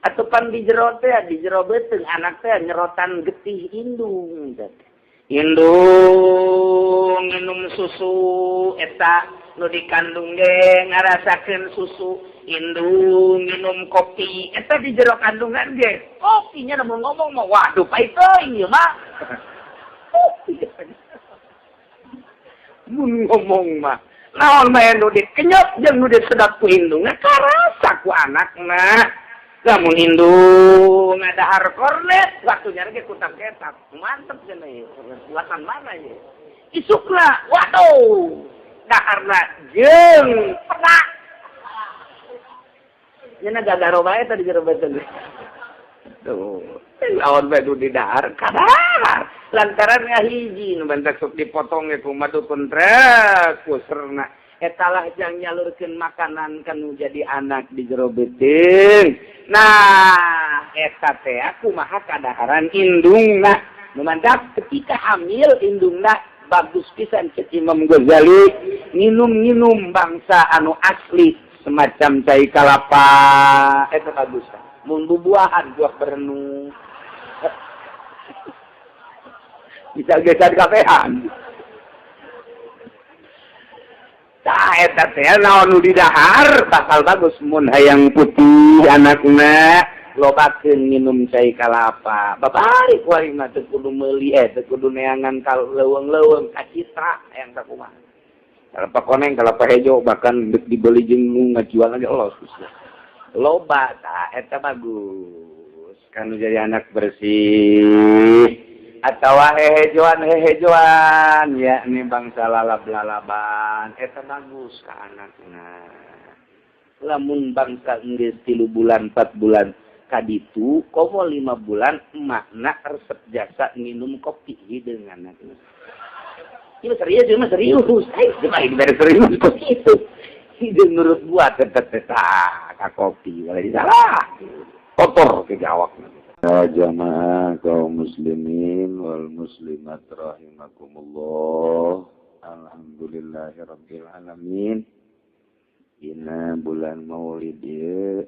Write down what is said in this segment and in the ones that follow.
Atau pan di jero teh di jero beuteung anak teh nyerotan getih indung teh. Indung minum susu eta nu dikandung ge ngarasakeun susu, indung minum kopi eta di jero kandungan ge kopinya mun ngomong mah waduh pait teuing ieu mah. Kopi mun ngomong mah naon bae nu dikenyot jeung nu disedot ku indungna karasa ku anakna. Lamun indung ngadahar kornet waktunya ge kutang ketap mantep cenah ieu buatan mana ieu isukna waduh daharna jeung peda nya gagaro bae tadi jero beuteung tuh lawan bae nu didahar kadahar lantaran ngahiji nu bantak sok dipotong ge kumaha dukun trek ku serna etalah jang nyalurkeun makanan kanu jadi anak di jero beuteung. Nah, eta teh kumaha kadaharan indungna. Nu mantak ketika hamil indungna bagus pisan cek Imam Ghazali nginum-nginum bangsa anu asli semacam cai kalapa eta bagus. Mun bubuahan buah berenung. Bisa geser kabehan. Tah eta teh naon nu didahar bakal bagus mun hayang putih anakna lobakeun minum cai kalapa. Babari ku aing mah teu kudu meuli teu kudu neangan ka leuweung-leuweung ka citra hayang sakumaha. Kalapa koneng, kalapa hejo bahkan deuk dibeli jeung nu ngajual ge los. Loba tah eta bagus. Kanu jadi anak bersih. Atawa hehejoan yakni bangsa lalab-lalaban eta bagus ka anakna. Lamun bangsa geus 3 bulan 4 bulan kaditu komo 5 bulan emakna resep jasa minum kopi hideung anakna. Ieu serius, ieu mah serius. Ai mah dibere serius kok kitu. Hideung nurut buat tetep ka kopi boleh disalah. Kotor ke awakna. Ya jamaah kaum muslimin wal muslimat rahimakumullah. Alhamdulillahirabbil alamin. Dina bulan Maulid ieu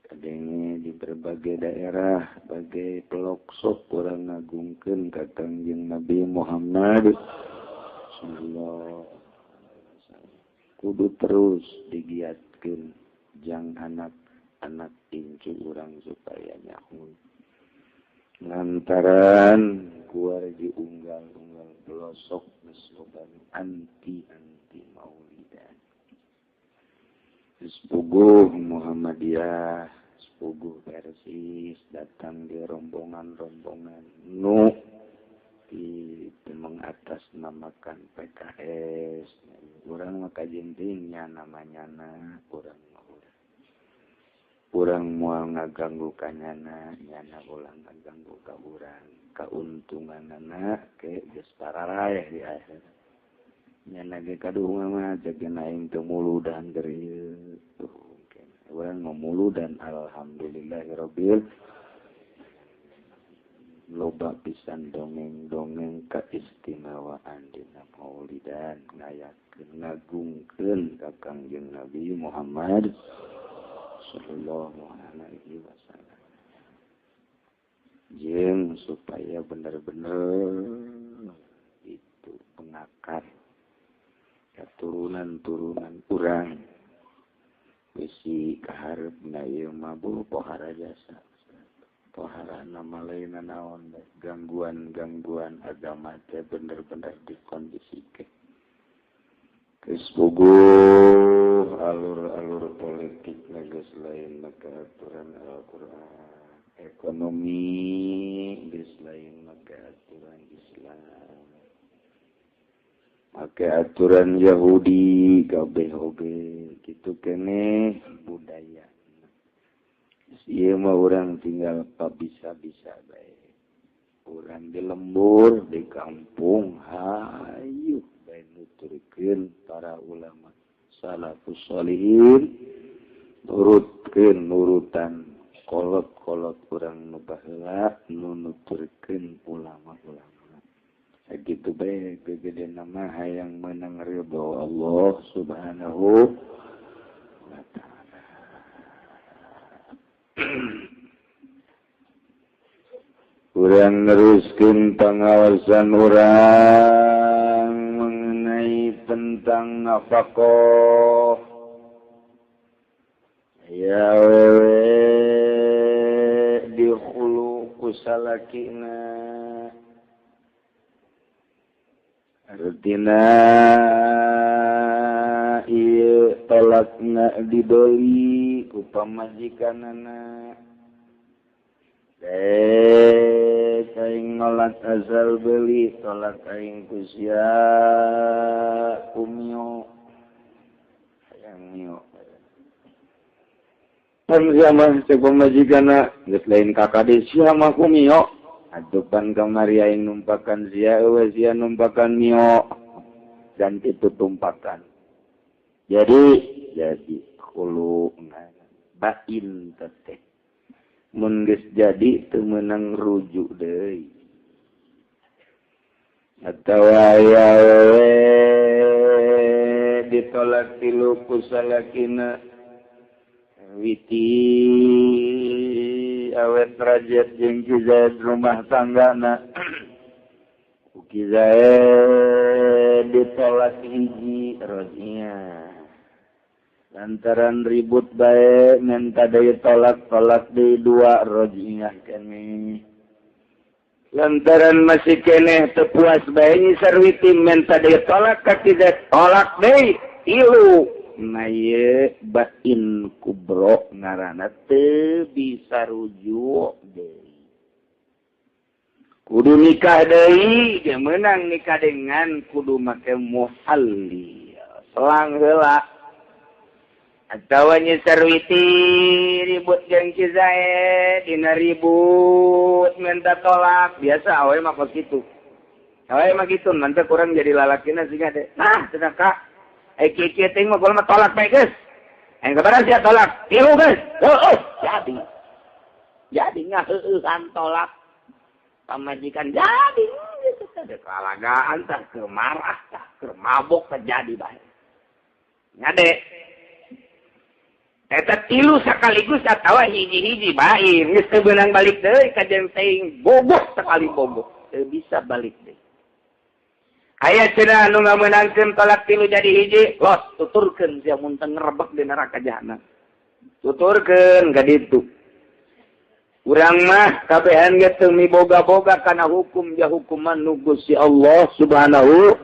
kadenge di berbagai daerah, bagai pelosok urang ngagungkeun ka Kangjeng Nabi Muhammad sallallahu alaihi wasallam. Kudu terus digiatkeun jang anak anak incu urang supaya nyahun lantaran kuar diunggal-unggal pelosok geus loba anti-anti maulidan. Geus puguh Muhammadiyah, geus puguh Persis datang di rombongan-rombongan nu di mengatasnamakan PKS. Urang mah kajentingnya namanya na urang urang moal ngaganggu kanyana, nyana ulah ngaganggu ka urang. Kauntunganana ke geus pararaeh di akhir. Nyana ge kaduhung mah ceuk aing teu muludan keur ieu. Tuh, urang mah muludan alhamdulillahirabbil. Loba pisan dongeng-dongeng keistimewaan dina maulidan ngayakeun ngagungkeun ka Kangjeng Nabi Muhammad sallallahu alaihi wasallam. Jeung supaya bener-bener itu pengakar keturunan-turunan urang bisi kaharepna ieu mah pohara jasa. Pohara nama lain naon gangguan-gangguan agama teh bener-bener dikondisikeun. Geus puguh alur-alur politik geus lain maka aturan Al-Qur'an, ekonomi geus lain maka aturan Islam, make aturan Yahudi kabeh oge kitu keneh budaya. Ieu mah urang tinggal pabisa-bisa bae. Urang di lembur di kampung hayu bae nuturkeun para ulama salafus sholihin, nurutkeun nurutan kolot-kolot urang nu baheula nu nuturkeun ulama-ulama. Sakitu bae gegedena mah hayang meunang ridho Allah Subhanahu wa ta'ala. Urang neruskeun pangawasan urang mengenai tentang nafkah. Ya wewe dikhulu ku salakina. Artina ieu tolakna dibeli ku pamajikanana. Aing nolak asal beli tolak aing ku sia ku mio hayang mio. Pan sia mah cek pamajikanna geus lain kakade sia mah ku mio. Adupan kamari aing numpakan sia eueuh sia numpakan mio. Dan itu tumpakan. Jadi khulu bain teteh. Mun geus jadi teu meunang rujuk deui. Atawa aya we ditolak tilu ku salakina witi awet rajet jeung Ki Zaid rumah tanggana. Ku Ki Zaid ditolak hiji rozia. Lantaran ribut bae minta deui tolak tolak deui dua rojiah keneh. Lantaran masih keneh teu puas bae nyi Sarwiti minta deui tolak ka Ki Zaid tolak deui tilu. Nah ieu bain kubro ngaranna teu bisa rujuk deui. Kudu nikah deui ge meunang nikah dengan kudu make muhalli. Selang heula. Atawa nyi Sarwiti ribut jeung Ki Zaid dina ribut minta tolak biasa awe mah kos kitu. Awe mah kitu mantep kurang jadi lalakina siga deh. Nah cenah ka ai kieu kieu teh mah mah tolak bae geus. Aing sabaraha sia tolak? Tilu geus. Heueuh jadi. Jadi ngaheueuhan tolak pamajikan jadi gitu teh kalagaan tah keur marah tah keur mabok tah jadi bae. Ngade eta tilu sekaligus atawa hiji-hiji bae geus teu beunang balik deui ka jeung teuing bogoh sekali bogoh teu bisa balik deui. Aya cenah anu ngamenangkeun tolak tilu jadi hiji los tuturkeun sia mun teu ngerebek di neraka jahanam. Tuturkeun ka ditu. Urang mah kabehan ge teu miboga-boga kana hukum ja hukuman nu Gusti Allah Subhanahu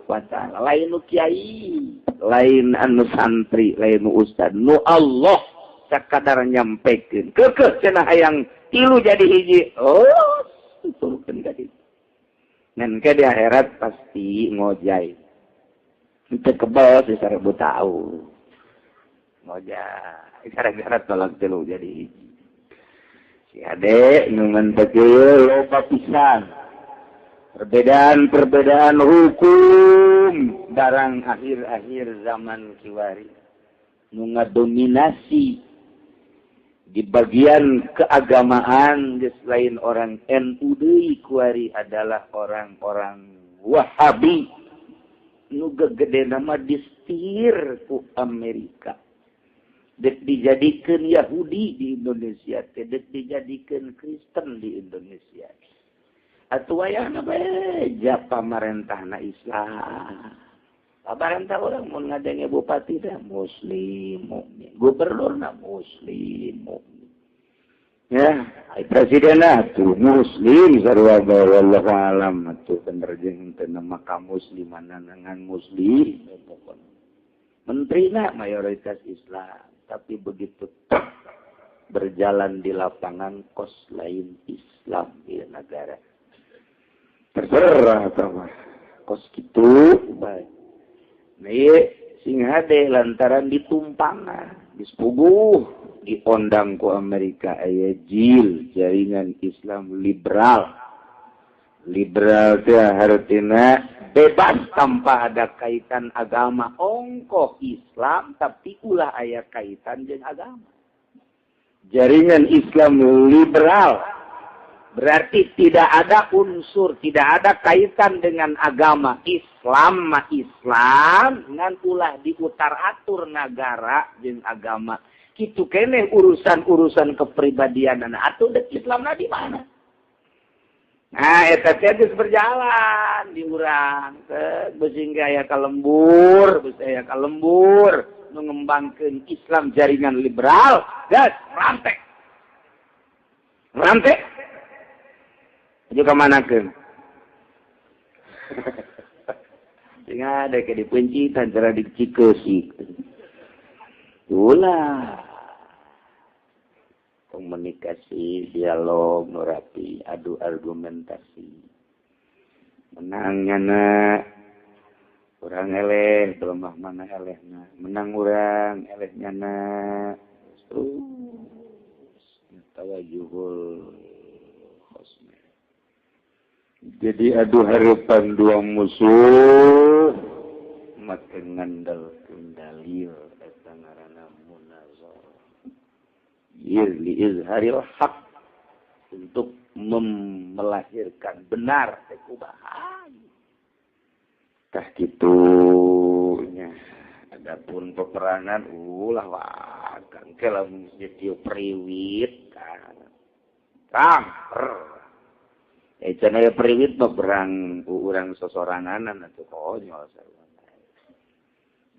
wa ta'ala. Lain nu kiai, lain anu santri, lain nu ustad, nu Allah sakadar nyampekeun. Keukeuh cenah hayang tilu jadi hiji. Oh, tuturkeun ka ditu. Ngan ke di akhirat pasti ngojai. Teu kebal sih 1000 tahun. Ngojai gara-gara tolak tilu jadi hiji. Si ade nu ngan teu loba pisan. Perbedaan-perbedaan hukum barang akhir-akhir zaman kiwari nu ngadominasi di bagian keagamaan geus lain orang NU deui kuari adalah orang-orang Wahabi nu gegedena mah distir ku Amerika. Dek dijadikeun Yahudi di Indonesia teh, dek dijadikeun Kristen di Indonesia. Atuh wayahna bae ja pamarentahna Islam. Pamarentah urang mun ngadenge bupati teh muslim mukmin, gubernurna muslim mukmin. Ya, ai presidenna tuh muslim sarua bae wallahu alam atuh bener jeung teu nama ka muslimanan ngan muslim pokona. Menterina mayoritas Islam, tapi begitu berjalan di lapangan kos lain Islam di negara. Terserah sama kos kitu bae. Nah, sing hade lantaran ditumpangan, dispuguh, diondang ku Amerika aya JIL, jaringan Islam liberal. Liberal teh hartina bebas tanpa ada kaitan agama. Ongkoh Islam tapi ulah aya kaitan jeung agama. Jaringan Islam liberal berarti tidak ada unsur, tidak ada kaitan dengan agama. Islam mah Islam ngan ulah diutar-atur nagara jeung agama. Kitu keneh urusan-urusan kepribadianana atuh dek Islamna di mana? Nah, eta teh geus berjalan di urang teh beusi aya ka lembur, beusi aya ka lembur nu ngembangkeun Islam jaringan liberal, gas rantek. Rantek. Juga manakeun. Sehingga ada ke dipencitan cara dicikeusi. Ulah. Komunikasi, dialog, nurapi, adu argumentasi. Menangnya na urang eleh, lemah mana elehna. Menang urang elehnya na. Terus tawajuhul husna. Jadi adu harapan dua musuh make ngandalkeun dalil eta ngaranna munazarah. Li izharil haq, untuk melahirkan benar teh kumaha. Tah kitu nya. Adapun peperangan ulah wakang ke lamun geus priwit perang. Cenah priwit mah perang urang sosoranganan atuh konyol sarua.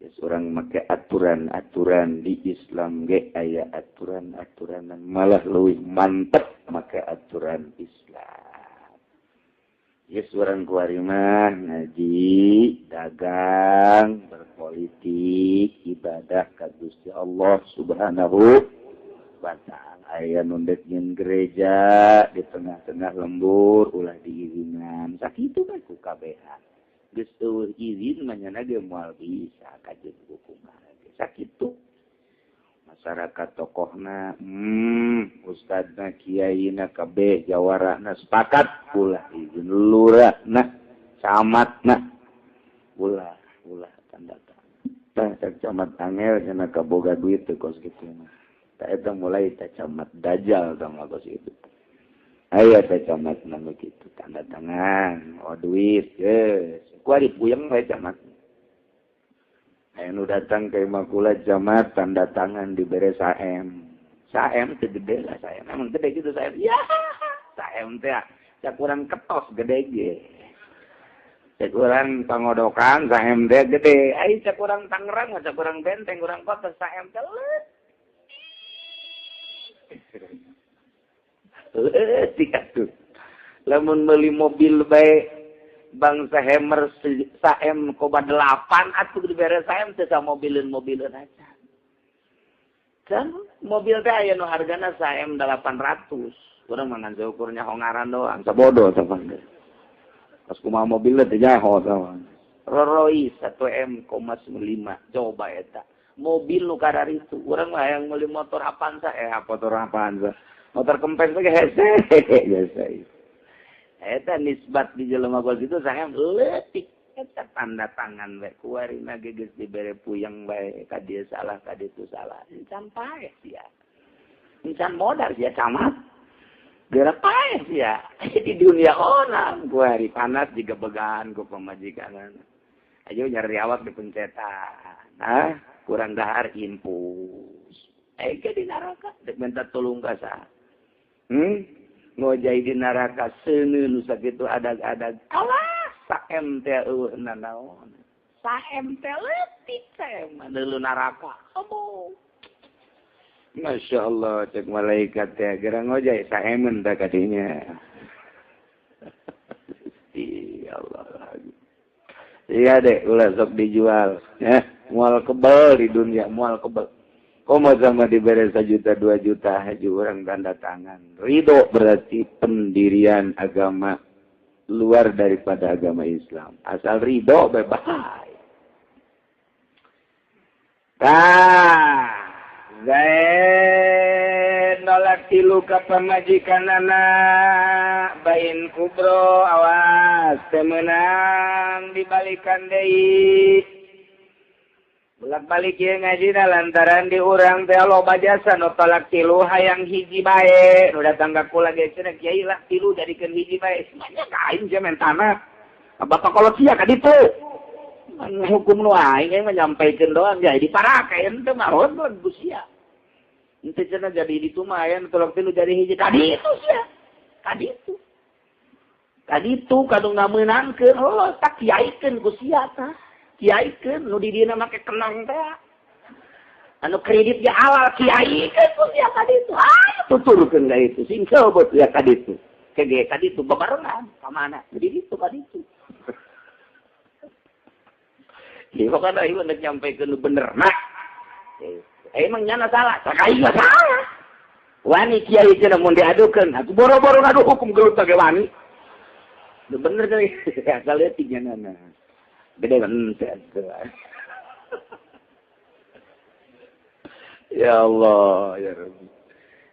Geus urang make aturan-aturan di Islam ge aya aturan-aturanan malah leuwih mantep make aturan Islam. Geus urang kuari mah ngaji, dagang, berpolitik, ibadah ka Gusti Allah Subhanahu wa ta'ala. Aya nu ndek nyeun gereja di tengah-tengah lembur ulah diizinan sakitu bae ku KBH. Geus eueuh izin mah nya ge moal bisa kajeun hukuman ge sakitu. Masyarakat tokohna, ustadna, kiaina kabeh jawarana sepakat ulah izin, lurahna, camatna ulah ulah tanda tangan. Tah camat angel cenah kaboga duit teh kos kitu mah. Tah eta mulai teh camat dajjal tong kos kitu. Aya teh camat na kitu tanda tangan, oh duit geus. Kuari puyeng we camat. Aya nu datang ka imah kula camat tanda tangan dibere 1M. 1M teh gede lah 1M. Emang gede gitu 1M. Ya, 1M teh cak urang ketos gede ge. Cek urang pangodokan 1M teh gede. Ai cak urang Tangerang, cak urang Benteng, urang kota 1M teh leutik. Leutik atuh. Lamun meuli mobil bae bangsa Hammer 1M,8 atuh dibere 1M teh samobileun-mobileun aja. Kan mobil teh aya nu hargana 1M 800. Urang mah ngan seukurnya hongaran doang, sabodo tah. Pas kumaha mobilna teh nyaho tah. Rolls 1M,5 coba eta. Mobil nu kararitu, urang mah hayang meuli motor Avanza, motor Avanza. Motor kempes ge hese biasa. Eta nisbat di jelema kos itu saya leutik eta tanda tangan we kuarina ge geus dibere puyeng bae ka dieu salah ka ditu salah. Encan paeh sia. Encan modal sia camat. Geura paeh sia. Di dunia onang kuari panas digebegan ku pamajikanana. Ayo nyari awak di pencetan. Nah, kurang dahar infus. Ke di neraka dek minta tolong ka saha. Ngojai di neraka seuneu nu sakitu adag-adag. Alah, 1M teh eueuh nanaon. 1M teh leutik 1M deuleu neraka. Aduh. Masya Allah, cek malaikat teh geura ngojai 1M teh kadinya. Ya Allah. Iya deh, ulah sok dijual. Ya, mual kebel di dunia, mual kebel. Komo sama diberi 1 juta 2 juta haji orang tanda tangan. Ridho berarti pendirian agama luar daripada agama Islam. Asal ridho bebas. Tah, Zaid nolak tilu ka pamajikanana bain kubro awas temenang dibalikan deui. Bolak-balik ieu ngajina lantaran di urang teh loba jasa nu tolak tilu hayang hiji bae. Nu datang ka kula ge cenah kiai lah tilu jadikeun hiji bae. Semuanya ka aing sia mentana. Bapak kolot sia ka ditu. Hukum nu aing aing mah nyampaikeun doang jadi diparake henteu mah hondon ku sia. Henteu cenah jadi ditu mah aya nu tolak tilu jadi hiji kadi itu sia. Kadi itu. Kadi itu kadung ngameunangkeun oh tak kiaikeun ku sia tah. Kiaikeun nu di dieuna make kenang teh. Anu kredit ge halal kiaikeun ku sia kadi itu. Hayu tuturkeun ka itu sing coba ya kadi itu. Kege kadi itu babarengan ka mana? Jadi itu kadi itu. Ieu pokona ieu nek nyampekeun nu bener nah. Emang nyana salah, sakai mah salah. Wani kiai cenah mun diadukeun, aku boro-boro ngadu hukum gelut ge wani. Nu bener kali, asal leutik nyanana. Gede kan Ya Allah, ya Rabbi.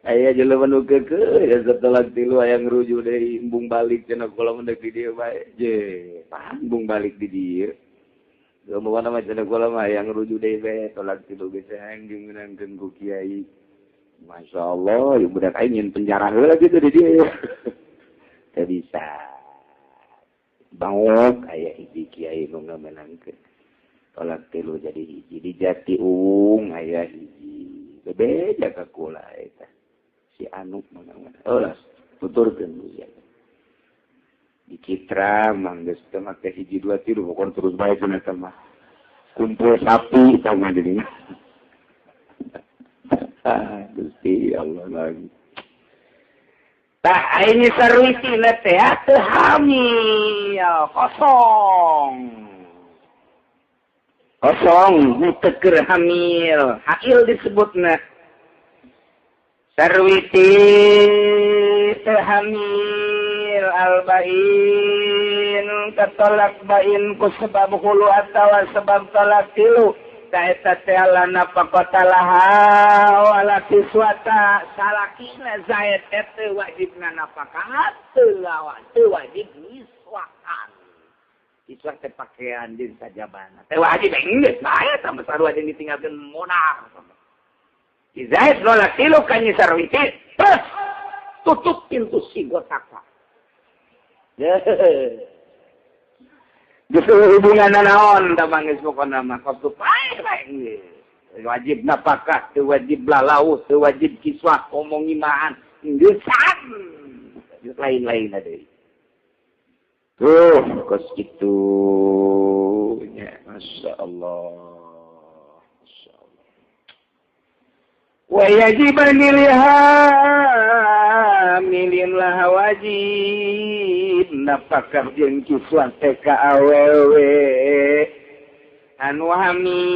Aya jelema nu keukeuh ya setelah tilu aya ngrujuk deui embung balik cenah kula mun deuk di dieu bae. Je, embung balik di dieu. Gak nama cenah kula mah yang rujuk deui bae tolak tilu geus hayang dimeunangkeun ku kiai. Masya Allah, ieu budak aing nyeun penjara heula kitu di dieu. Teu bisa. Bangok aya hiji kiai nu ngamenangkeun. Tolak tilu jadi hiji di Jati Uwung aya hiji. Bebeja ka kula eta. Si Anu menang. Oh, tuturkeun ku sia. Di Citra mangges teh make hiji dua tilu pokon terus bae cenah teh mah. Kumpul sapi sama dirinya. Gusti Allah lagi. Tah ini sarwiti teh teu hamil, kosong. Kosong teu keur hamil, hail disebutna. Sarwiti teu hamil albain ketolak bain ku sebab hulu atawa sebab tolak tilu ta eta teh lana pakotalaha wala kiswata salakina zaid teh wajibna nafkah teu lawan teu wajib niswahan kiswah teh pakaian jeung sajabana teh wajib geus bae tambah sarua jeung ditinggalkeun monar si Zaid nolak tilu ka Nyi Sarwiti terus tutup pintu sigotaka. Justru hubungan naon da mangis pokona mah kos pae bae. Wajib napakah, teu wajib lalauh, teu wajib kiswah, omong imaan, geusan. Lain-lain deui. Tuh, kos kitu nya, masyaallah. Masyaallah. Wa yajiban lilhamilin lah wajib napakah jeung kiswah teh ka awewe anu hamil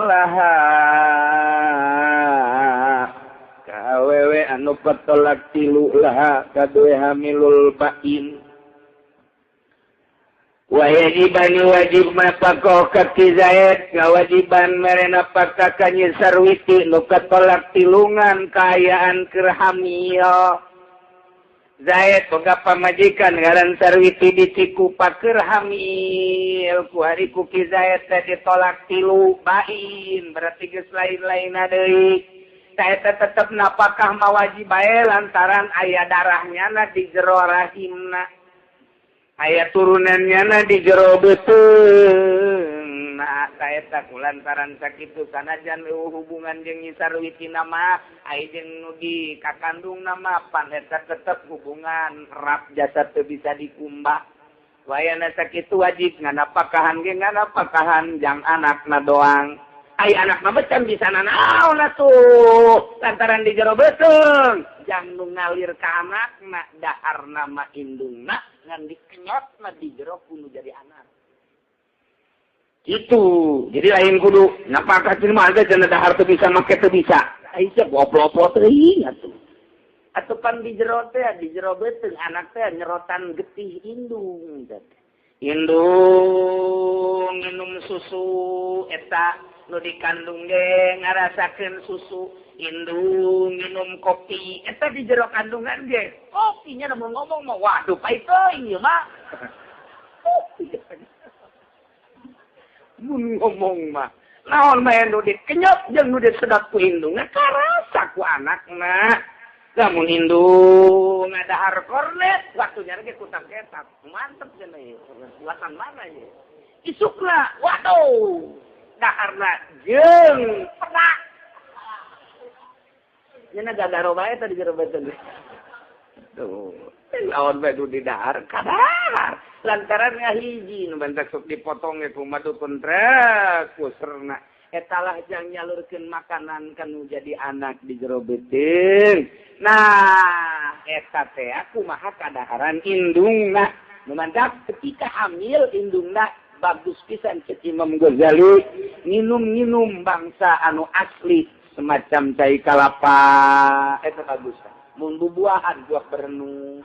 laha ka awewe anu patolak tilu laha kadue hamilul bain wa yajibani wajib mapako ka Ki Zaid ngawajiban mere napakah ka Nyi Sarwiti nu katolak tilungan kaayaan keur hamil Zaid boga pamajikan ngaran Sarwiti diciku paker hamil ku hari ku Ki Zaid teh ditolak tilu bain berarti geus lain-lainna deui eta tetep napakah mah wajib bae lantaran aya darahnya na di jero rahimna aya turunannya na di jero beuteung nah eta ku lantaran sakitu sanajan eueuh hubungan jeung Nyi Sarwiti mah aya jeung nu di kakandungna mah pan eta tetep hubungan rap jasad teu bisa dikumbah wayana sakitu wajib nganapakahan ge nganapakahan jang anakna doang ai anakna mah can bisa nanaon atuh lantaran di jero beuteung jang nu ngalir ka anakna daharna mah indungna ngan dikenyotna di jero kudu jadi anak. Itu jadi lain kudu napakah mah ada cenah dahar teu bisa make teu bisa. Ai sia goblok teuing atuh. Atuh pan di jero teh di jero beuteung anak teh nyerotan getih indung teh. Indung minum susu eta nu dikandung ge ngarasakeun susu, indung minum kopi eta di jero kandungan ge kopinya mun ngomong mah waduh pait teuing ieu mah. Kopi mun ngomong mah naon mah nu dikenyot jeung nu disedot ku indungna karasa ku anakna. Lamun indung ngadahar kornet waktunya ge kutak ketak mantep cenah ieu buatan mana ieu isukna waduh daharna jeung pedak Nya gagaro bae tadi jero beuteung. Tuh, lawan bae di dahar kadahar. Lantaran ngahiji nu bantak sok dipotong ge kumaha dukun trek ku serna. Eta lah jang nyalurkeun makanan kanu jadi anak di jero beuteung. Nah, eta teh kumaha kadaharan indungna. Nu mantak ketika hamil indungna bagus pisan cek Imam Ghazali nginum-nginum bangsa anu asli semacam cai kalapa eta bagus. Mun bubuahan buah berenung.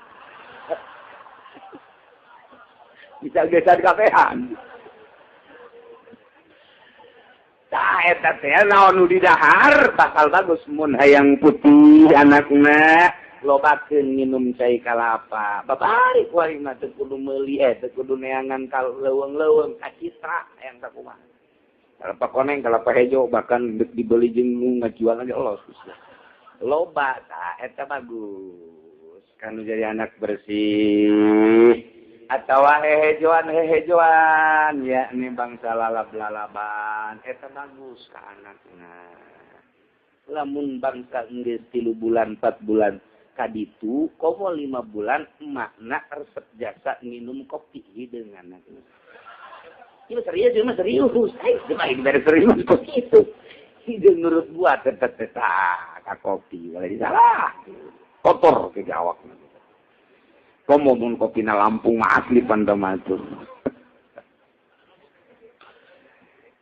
Bisa geser kabehan. Tah eta teh naon nu didahar bakal bagus mun hayang putih anakna lobakeun nginum cai kalapa. Babari kuari mah teu kudu meuli teu kudu neangan ka leuweung-leuweung ka citra hayang sakumaha. Kalapa koneng, kalapa hejo bahkan dibeli jeung nu ngajual ge los. Loba tah eta bagus. Kanu jadi anak bersih. Atawa hehejoan yakni bangsa lalab-lalaban eta bagus ka anakna. Lamun bangsa geus 3 bulan 4 bulan kaditu komo 5 bulan emakna resep jasa minum kopi hideung anakna. Ieu serius, ieu mah serius. Ai mah dibere serius kok kitu. Hideung nurut buat tetep ka kopi ulah salah. Kotor ke awakna. Komo mun kopina Lampung mah asli pandamatur.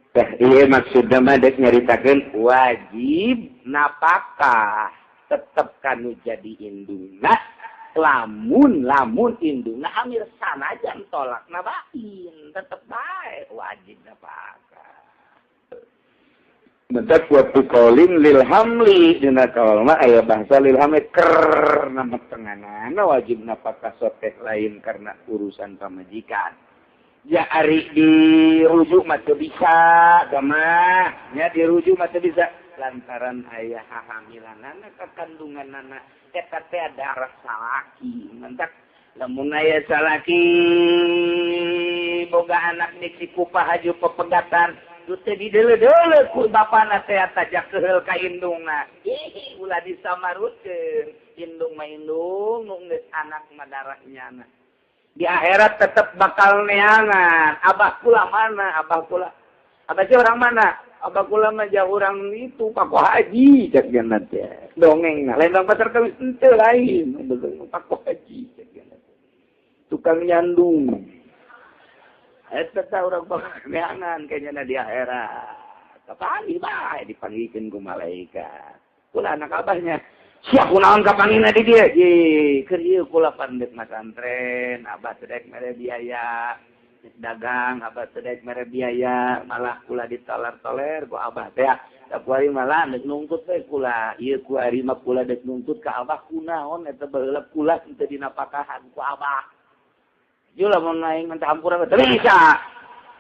Teh ieu maksudna mah dek nyaritakeun wajib napakah tetep kanu jadi indungna lamun indungna hamil sanajan tolakna bain tetep bae wajib napakah. Bentak wa qaulin lil hamli dina kaul mah aya bahasa lil hamli karena metenganana wajib napakah soteh lain karena urusan pamajikan. Ya ari dirujuk mah teu bisa gamah nya dirujuk mah teu bisa lantaran aya hamilanana ka kandunganana eta teh darah salaki. Mentak lamun aya salaki boga anak di Cikupa haju pepegatan teu dideuleu-deuleu ku bapana teh tajak keheul ka indungna. Ih, ulah disamarutkeun. Indung mah indung, nu geus anak mah darah nyana. Di akhirat tetep bakal neangan. Abah kula mana? Abah kula. Abah sih orang mana? Abah kula mah jauh orang itu Pak Haji cek geuna teh. Dongeng nah, lain dong pasar kawis henteu lain. Pak Haji cek geuna. Tukang nyandung. Eta teh urang bakal neangan kayaknya di akhirat. Kapanggih bae dipanggihkeun ku malaikat. Kula anak abahnya. Sia kunaon kapanggihna di dieu? Ye, keur ieu kula pandek masantren, abah teu daek mere biaya. Dagang abah teu daek mere biaya, malah kula ditoler-toler ku abah teh. Da kuari malah dek nungtut we kula. Ieu kuari mah kula dek nungtut ka abah kunaon eta baheula kula teu dinapakahan ku abah. Ieu lamun aing minta hampura teu bisa.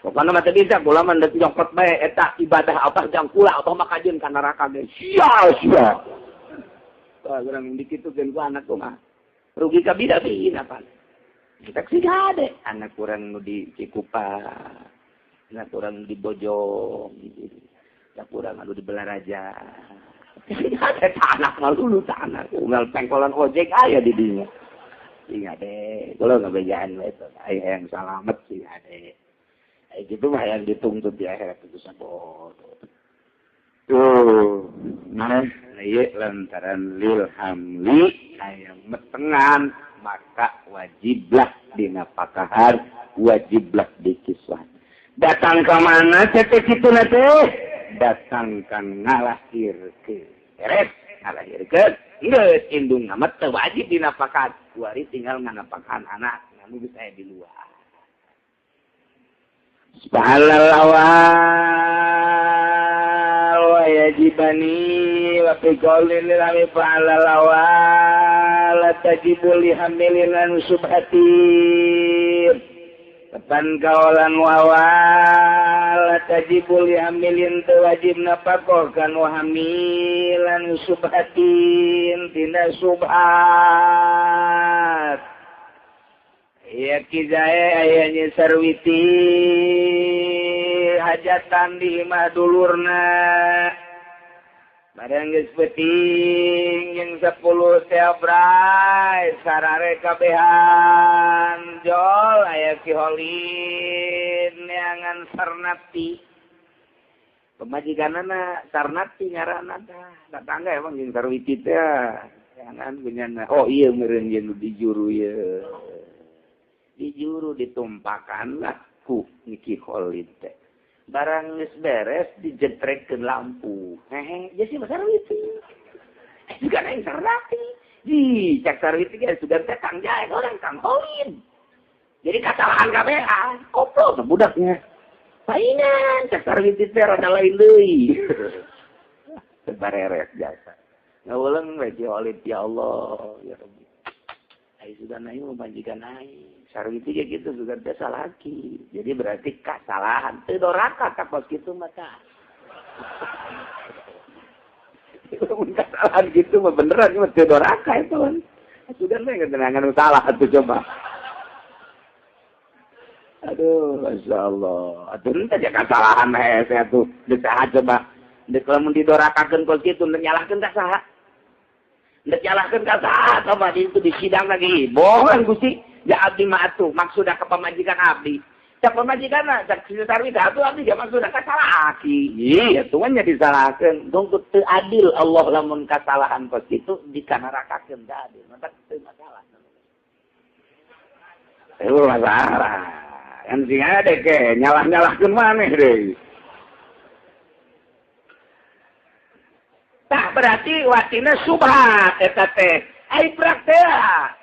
Pokona mah teu bisa, kula mah deuk nyokot bae eta ibadah abah jang kula abah mah kajeun ka neraka ge. Sia sia. Tah urang dikitukeun ku anak mah. Rugi ka bida-bina pan. Kita sih gade anak urang nu di Cikupa, anak urang di Bojong, anak urang anu di Belaraja. Gade anak mah lulu anak unggal pengkolan ojek aya di dinya. Sing ade, kalau nggak bejaan itu, ayah yang salamet sing ade. Gitu mah yang dituntut di akhirat itu sabodo. Tuh, nah, iya lantaran lil hamli ayam metengan maka wajiblah dinapakahan, wajiblah dikiswah. Datang ke mana cetek itu nanti? Datang ke ngalahir ke, beres ngalahir ke. Geus indung amat teu wajib dinapakahan. Kuari tinggal nganapakahan anak, nganu geus aya di luar. Subhanallah wa yajibani wa fi qoulin lil fa'alal awal tajibu li hamilin subhatin. Tepan kaolan wawal tajibu li hamilin teu wajib napakoh kan hamilan subhatin tina subhat. Ya kizae aya sarwiti hajatan di imah dulurna. Barang geus peuting jeung 10 teh bray sarare kabehan jol aya Ki Holid neangan Sarnati. Pemajikanana Sarnati ngaranna tah. Tatangga emang jeung Sarwiti teh. Neangan kunyana. Oh iya meureun jeung di juru ieu. Di juru ditumpakan lah ku Ki Holid teh. Barang geus beres dijetrekkeun lampu. Hehe, jadi Sarwiti. Juga aing Sarnati. Di cak Sarwiti ge sudah teh Kang Jae orang Kang Holid. Jadi kasalahan kabehan, koplo teh budaknya. Paingan cak Sarwiti teh rada lain deui. Teu bareret jasa. Ngawuleung we Ki Holid ya Allah, ya Rabbi. Ai sudah aing mamajikan aing. Sarwiti kayak gitu juga biasa lagi. Jadi berarti kesalahan. Teu doraka ka kos kitu mah tah. Mun kesalahan gitu mah beneran mah teu doraka itu kan. Sudah mah ketenangan salah atuh coba. Aduh, masyaallah. Atuh teh kesalahan hese atuh. Deuk saha coba. Deuk lamun didorakakeun kos kitu nyalahkeun ka saha? Deuk nyalahkeun ka saha coba di itu di sidang lagi. Bohong Gusti. Ya abdi mah atuh maksudna ka pamajikan abdi. Cak pamajikanna cak si Sarwiti atuh abdi ge maksudna ka salaki. Ih, atuh nya disalahkeun. Dongkut teu adil Allah lamun kasalahan kos kitu dikanarakakeun teu adil. Mata teu masalah. Teu masalah. Yang sing ade ke nyalah-nyalahkeun maneh deui. Tah berarti watina subhat eta teh. Ai praktea.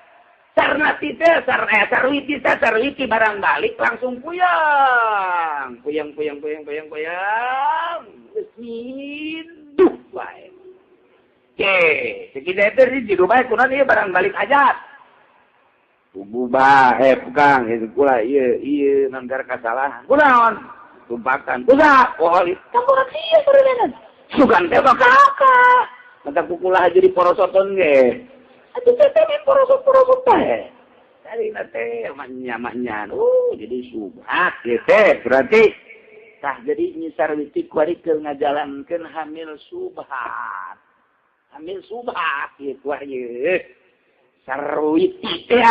Sarnati teh sarwiti teh sarwiti barang balik langsung puyang. Puyang puyang puyang puyang puyang. Geus hidup wae. Ke, sakitu teh di rumah kunaon ieu barang balik ajat. Tubuh bae Kang, itu kula ieu ieu nanggar kasalahan. Kunaon? Tumpakan. Kusa, oh, kampung ieu beureunan. Sugan teh bakal. Mata kukulah jadi porosoton ge. Atuh teh teh porosot-porosot teh. Dari teh manya-manyan. Oh, jadi subhat ieu teh berarti tah jadi Nyi Sarwiti kuari keur ngajalankeun hamil subhat. Hamil subhat ieu kuari ieu. Sarwiti teh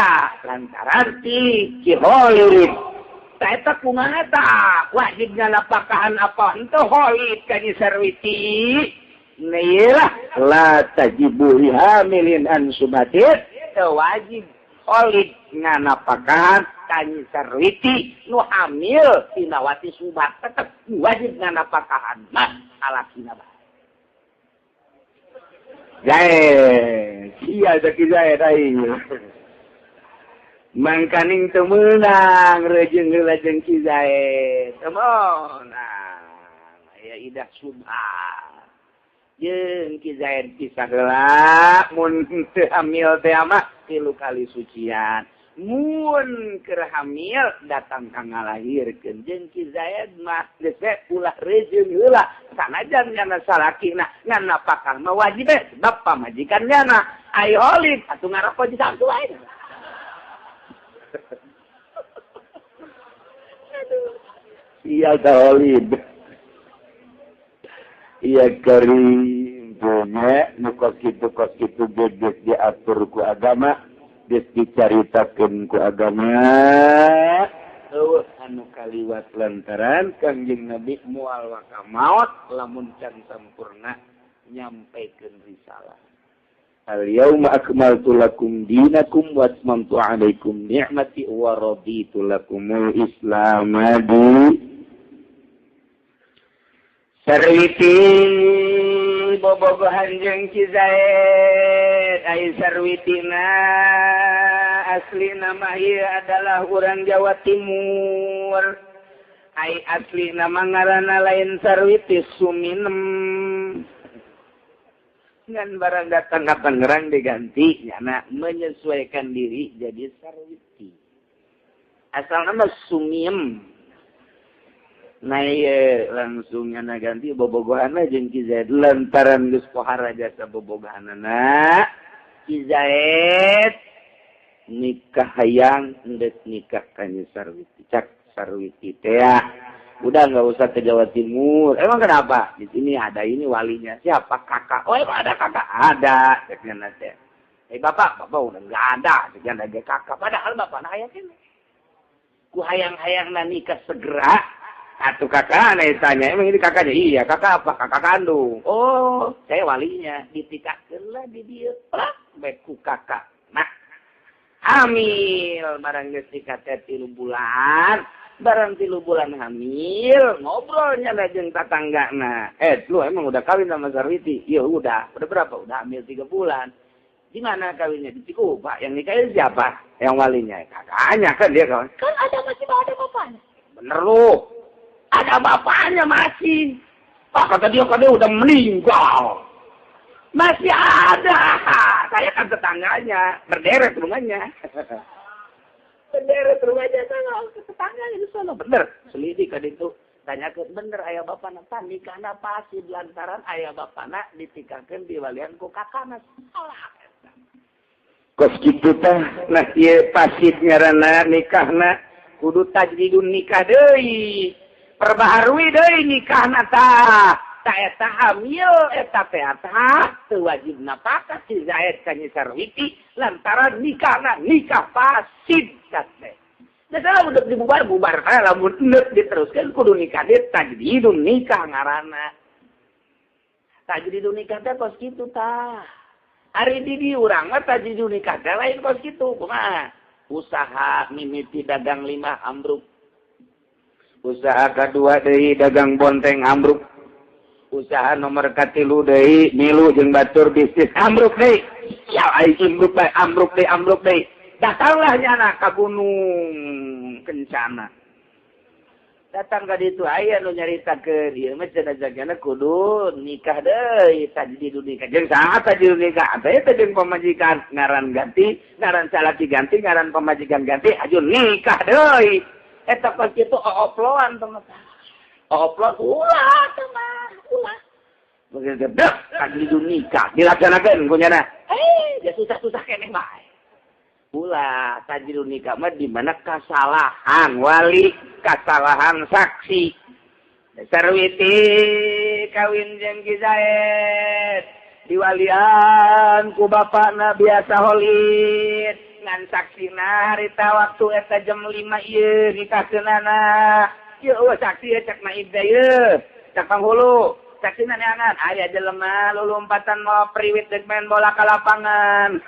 lantaran ti Ki Holid. Tah eta kumaha tah? Wajib ngalapakahan apa henteu Holid ka Nyi Sarwiti? Neilah la tajibu hamilin an subatit wajib Holid nganapakan ka Nyi Sarwiti nu hamil tinawati subat tetep wajib nganapakahan mah alakina bae. Jae sia teh jae dai mangkaning teu meunang rejeung heula jeung Ki Zaid teu meunang aya idah subhat jeung Ki Zaid pisah heula mun teu hamil teh mah 3 kali sucian mun keur hamil datang ka ngalahirkeun jeung Ki Zaid mah geus ulah rejeung heula sanajan nyana salakina ngan napakah mah wajib sebab pamajikan nyana ai Holid atuh ngaroko di satu wae. Aduh sia ka Holid. Iya karim punya nu kos kitu geus diatur ku agama, geus dicaritakeun ku agama. Eueuh anu kaliwat lantaran Kangjeng Nabi moal waka maot lamun can sampurna nyampaikan risalah. Al yauma akmaltu lakum dinakum wa atmamtu alaikum ni'mati wa raditu lakumul Islam madin. Sarwiti bobogohan jeung Ki Zaid. Ai Sarwitina asli nama ieu adalah urang Jawa Timur. Ai asli nama ngaranna lain Sarwiti Suminem. Ngan barang datang ka Tangerang diganti nyana menyesuaikan diri jadi Sarwiti. Asal nama Sumiem. Nah iya, langsung nyana ganti bobogohana jeung Ki Zaid lantaran geus pohara jasa bobogohanana Ki Zaid nikah hayang endek nikah ka Nyi Sarwiti. Cak Sarwiti teh Udah nggak usah ke Jawa Timur. Emang kenapa? Di sini ada ini walinya. Siapa? Kakak. Oh, emang ada kakak? Ada. Ceknya nanti. Eh bapak, bapak udah nggak ada. Ceknya ada kakak. Padahal bapak nah aya kene. Ku hayang-hayang nikah segera. Atuh kakak nah tanya, emang ini kakaknya? Iya, kakak apa? Kakak kandung. Oh, saya walinya. Ditikahkeun lah di dieu. Plak, bae ku kakak. Nah, hamil barang geus nikah teh 3 bulan. Barang 3 bulan hamil, ngobrolnya lah jeung tatanggana. Eh, lu emang udah kawin sama Sarwiti? Iya, udah. Udah berapa? Udah hamil 3 bulan. Di mana kawinnya? Di Cikupa. Yang nikahin siapa? Yang walinya. Kakaknya kan dia kawan. Kan ada masih ada bapaknya. Bener lu. Ada bapaknya masih. Pak, kata dia udah meninggal. Masih ada. Saya kan tetangganya. Berderet rumahnya. Berderet rumahnya sama tetangganya di sana. Bener. Selidik kan itu. Tanya ke bener ayah bapakna tah nikahna pasti lantaran ayah bapakna ditikahkeun di walian ku kakakna. Salah eta. Kos kitu tah nah ieu pasid ngaranna nikahna kudu tajdidun nikah deui. Perbaharui deui nikahna tah. Ta eta hamil eta teh tah teu wajib napakah si Zaid ka Nyi Sarwiti lantaran nikahna nikah fasid teh. Nah, kalau udah dibubar-bubar, lamun enek diteruskan kudu nikah deui tajdidun nikah ngaranna. Tajdidun nikah teh kos kitu tah. Ari di dieu urang mah tajdidun nikah teh lain kos kitu, kumaha? Usaha mimiti dagang 5 ambruk. Usaha kadua deui dagang bonteng ambruk. Usaha nomor katilu deui milu jeung batur bisnis ambruk deui. Ya ai ambruk bae, ambruk deui, ambruk deui. Datanglah nyana ka Gunung Kencana. Datang ka ditu aya nu nyaritakeun ieu mah cenah jagana kudu nikah deui, tajdidun nikah. Jeung saha tajdidun nikah? Teh teh jeung pamajikan ngaran ganti, ngaran salaki ganti, ngaran pamajikan ganti, aju nikah deui. Eta kos kitu ooploan teh mah. Ooploan ulah teh mah, ulah. Begitu dek tajdidun nikah dilaksanakeun ku nyana. Eh, dia susah-susah keneh bae. Ulah tajdidun nikah mah di mana kasalahan wali, kasalahan saksi. Sarwiti kawin jeung Ki Zaid diwalian ku bapakna biasa holid ngan saksina harita waktu eta jam 5 ieu nikahkeunana. Ieu eueuh saksi ieu cek naib teh ieu, cek panghulu. Saksina neangan aya jelema lulumpatan mau priwit deuk main bola ka lapangan.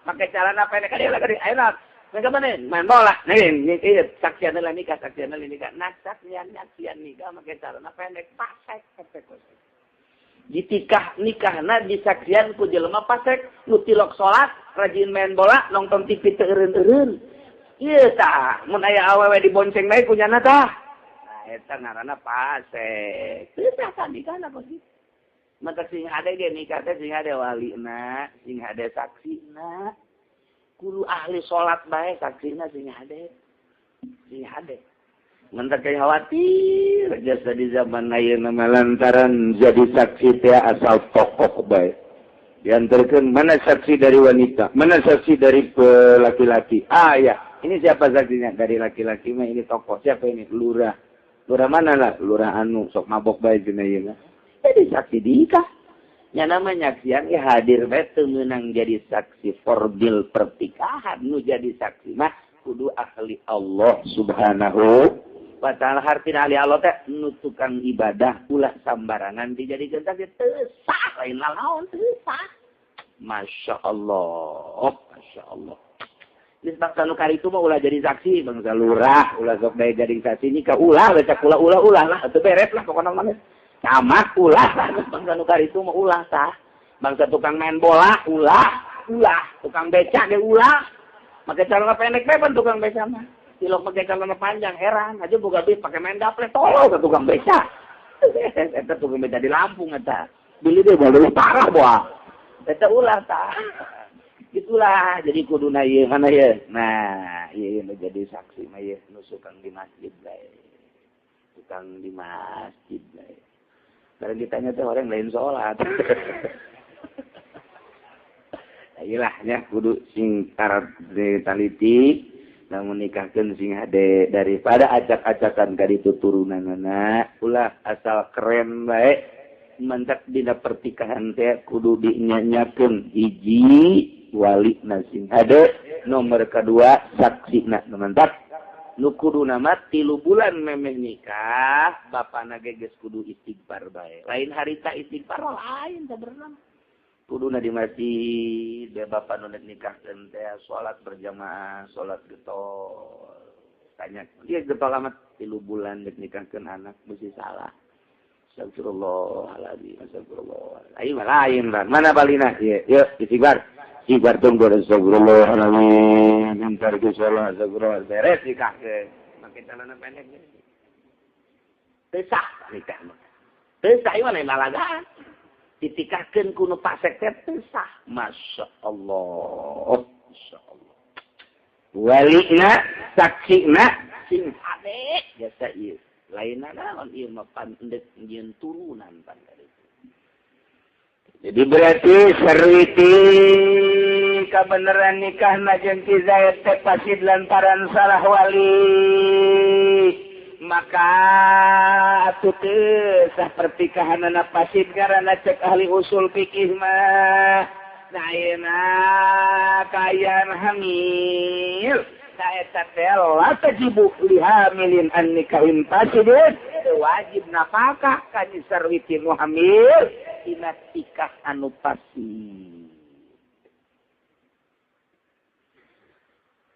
Pakai celana pendek kali lah kali, ayo nak, main mana? Main bola. Nih, ini saksian lah nikah, saksian lah nikah. Nah, saksian nikah pakai celana pendek, pasek, pasek. Ditikah nikahna disaksian ku jelema pasek, nu tilok salat, rajin main bola, nonton TV teu eureun-eureun. Ieu tah, mun aya awewe dibonceng bae ku nyana tah. Nah, eta ngaranna pasek. Teu sah nikahna kos kitu. Maka sing hade ge nikah teh sing hade walina, sing hade saksina. Kudu ahli salat bae saksina sing hade. Sing hade. Mentak khawatir jasa di zaman ayeuna mah lantaran jadi saksi teh asal tokoh bae. Diantarkeun mana saksi dari wanita, mana saksi dari laki-laki. Ah ya, ini siapa saksinya? Dari laki-laki mah ini tokoh. Siapa ini? Lurah. Lurah mana lah? Lurah anu sok mabok bae cenah ieu mah. Jadi saksi nikah. Nya nama nyaksian ya hadir bae teu meunang jadi saksi forbil pertikahan. Nu jadi saksi mah kudu ahli Allah Subhanahu wa ta'ala. Hartina ahli Allah teh nu tukang ibadah ulah sambarangan dijadikeun saksi teu sah lain lalaon teu sah. Masya Allah, Masya Allah. Geus bangsa nu karitu mah ulah jadi saksi, bangsa lurah ulah sok bae jadi saksi nikah ulah baca ulah ulah ulah lah teu beres lah pokona mah. Camat ulah lah, bangsa nu karitu mah ulah tah. Bangsa tukang main bola ulah, ulah, tukang beca ge ulah. Make celana pendek bae pan tukang beca mah. Tilok make celana panjang heran aja boga duit pake main gaple tolol ka tukang beca. Eta tukang beca di Lampung eta. Beli deh baru parah boa. Eta ulah tah. Itulah jadi kuduna ieu mana ieu. Nah, ieu nu jadi saksi mah ieu nu tukang di masjid bae. Tukang di masjid bae. Barang ditanya teh orang lain sholat. Iyalah nya kudu sing taliti Namun nikahkeun sing hade daripada acak-acakan ka ditu turunanana ulah asal keren bae mantak dina pertikahan teh kudu dinyanyakeun hiji wali na sing hade nomor kedua saksina mantak nu kuduna mah 3 bulan memeh nikah bapana ge geus kudu istighfar bae lain harita istighfar lain sabenerna kuduna di masjid dia bapak nu nikahkeun teh salat berjamaah salat getol tanya dia getol amat 3 bulan dek nikahkeun anak mesti salah astagfirullahaladzim astagfirullah ayo mah lain bang mana balina ieu yeuh istighfar istighfar tunggu astagfirullahaladzim ntar ke salat astagfirullah beres nikahkeun make celana pendek teu sah nikah mah teu sah ieu mah lain lalagaan ditikahkeun ku nu pasek teh teu sah. Masya Allah. Masya Allah. Walina saksina sing hade jasa ieu. Lainna naon ieu mah pan endek nyieun turunan pan kitu. Jadi berarti sarwiti kabeneran nikahna jeung Ki Zaid teh pasid lantaran salah wali. Maka atuh teu sah pertikahanana pasid karana cek ahli usul fikih mah nah ayeuna kaayaan hamil ta eta teh la tajibu li hamilin an nikahin fasidin wajib nafkah ka sarwiti nu hamil dina tikah anu fasid.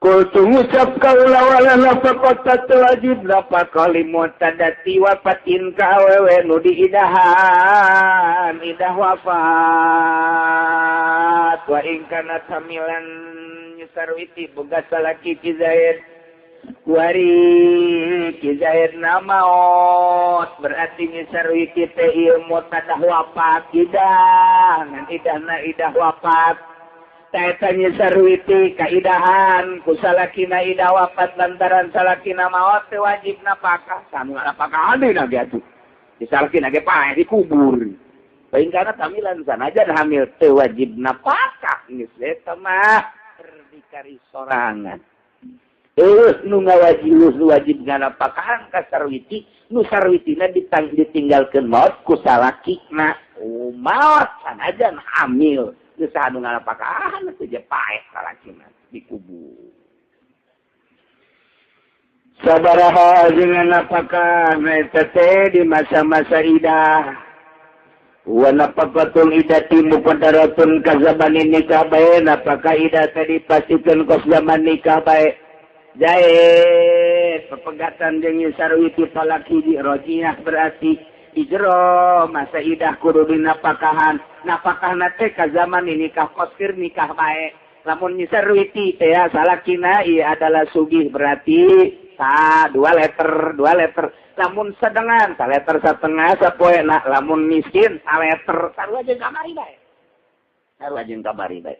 Kultu ngucap kaula wala nafaqata wajib nafaqah limutadati wafatin ka awewe nu diidahan idah wafat wa in kana hamilan sarwiti boga salaki Ki Zaid wari Ki Zaid na maot berarti nyarwiti teh ieu mutadah wafat idah ngan idahna idah wafat taeta nyarwiti kaidahan ku salakina idah wafat lantaran salakina maot teh wajib napakah sanu napakah adeuna ge atuh di salakina ge paeh dikubur baing kana tamilan sanajan hamil teu wajib napakah geus eta mah berdikari sorangan nu ngawajib wajib nganapakahan ka sarwiti nu sarwitina ditinggalkeun maot ku salakina maot sanajan hamil geus anu nganapakahan teu je paeh salakina dikubur sabaraha jeung napakah eta teh di masa-masa idah wa nafaqatul idati muqaddaratun ka zamanin nikah bae napakah idah teh dipastikeun kos zaman nikah bae Zaid pepegatan jeung sarwiti palaki di rojiah berarti ijro masa idah kudu dinapakahan napakahna teh ka zaman nikah kosir nikah bae lamun nyarwiti teh salakina ieu adalah sugih berarti sa 2 letter 2 letter lamun sedengan sa letter setengah sapoena lamun miskin sa letter sarua jeung kamari bae sarua jeung kamari bae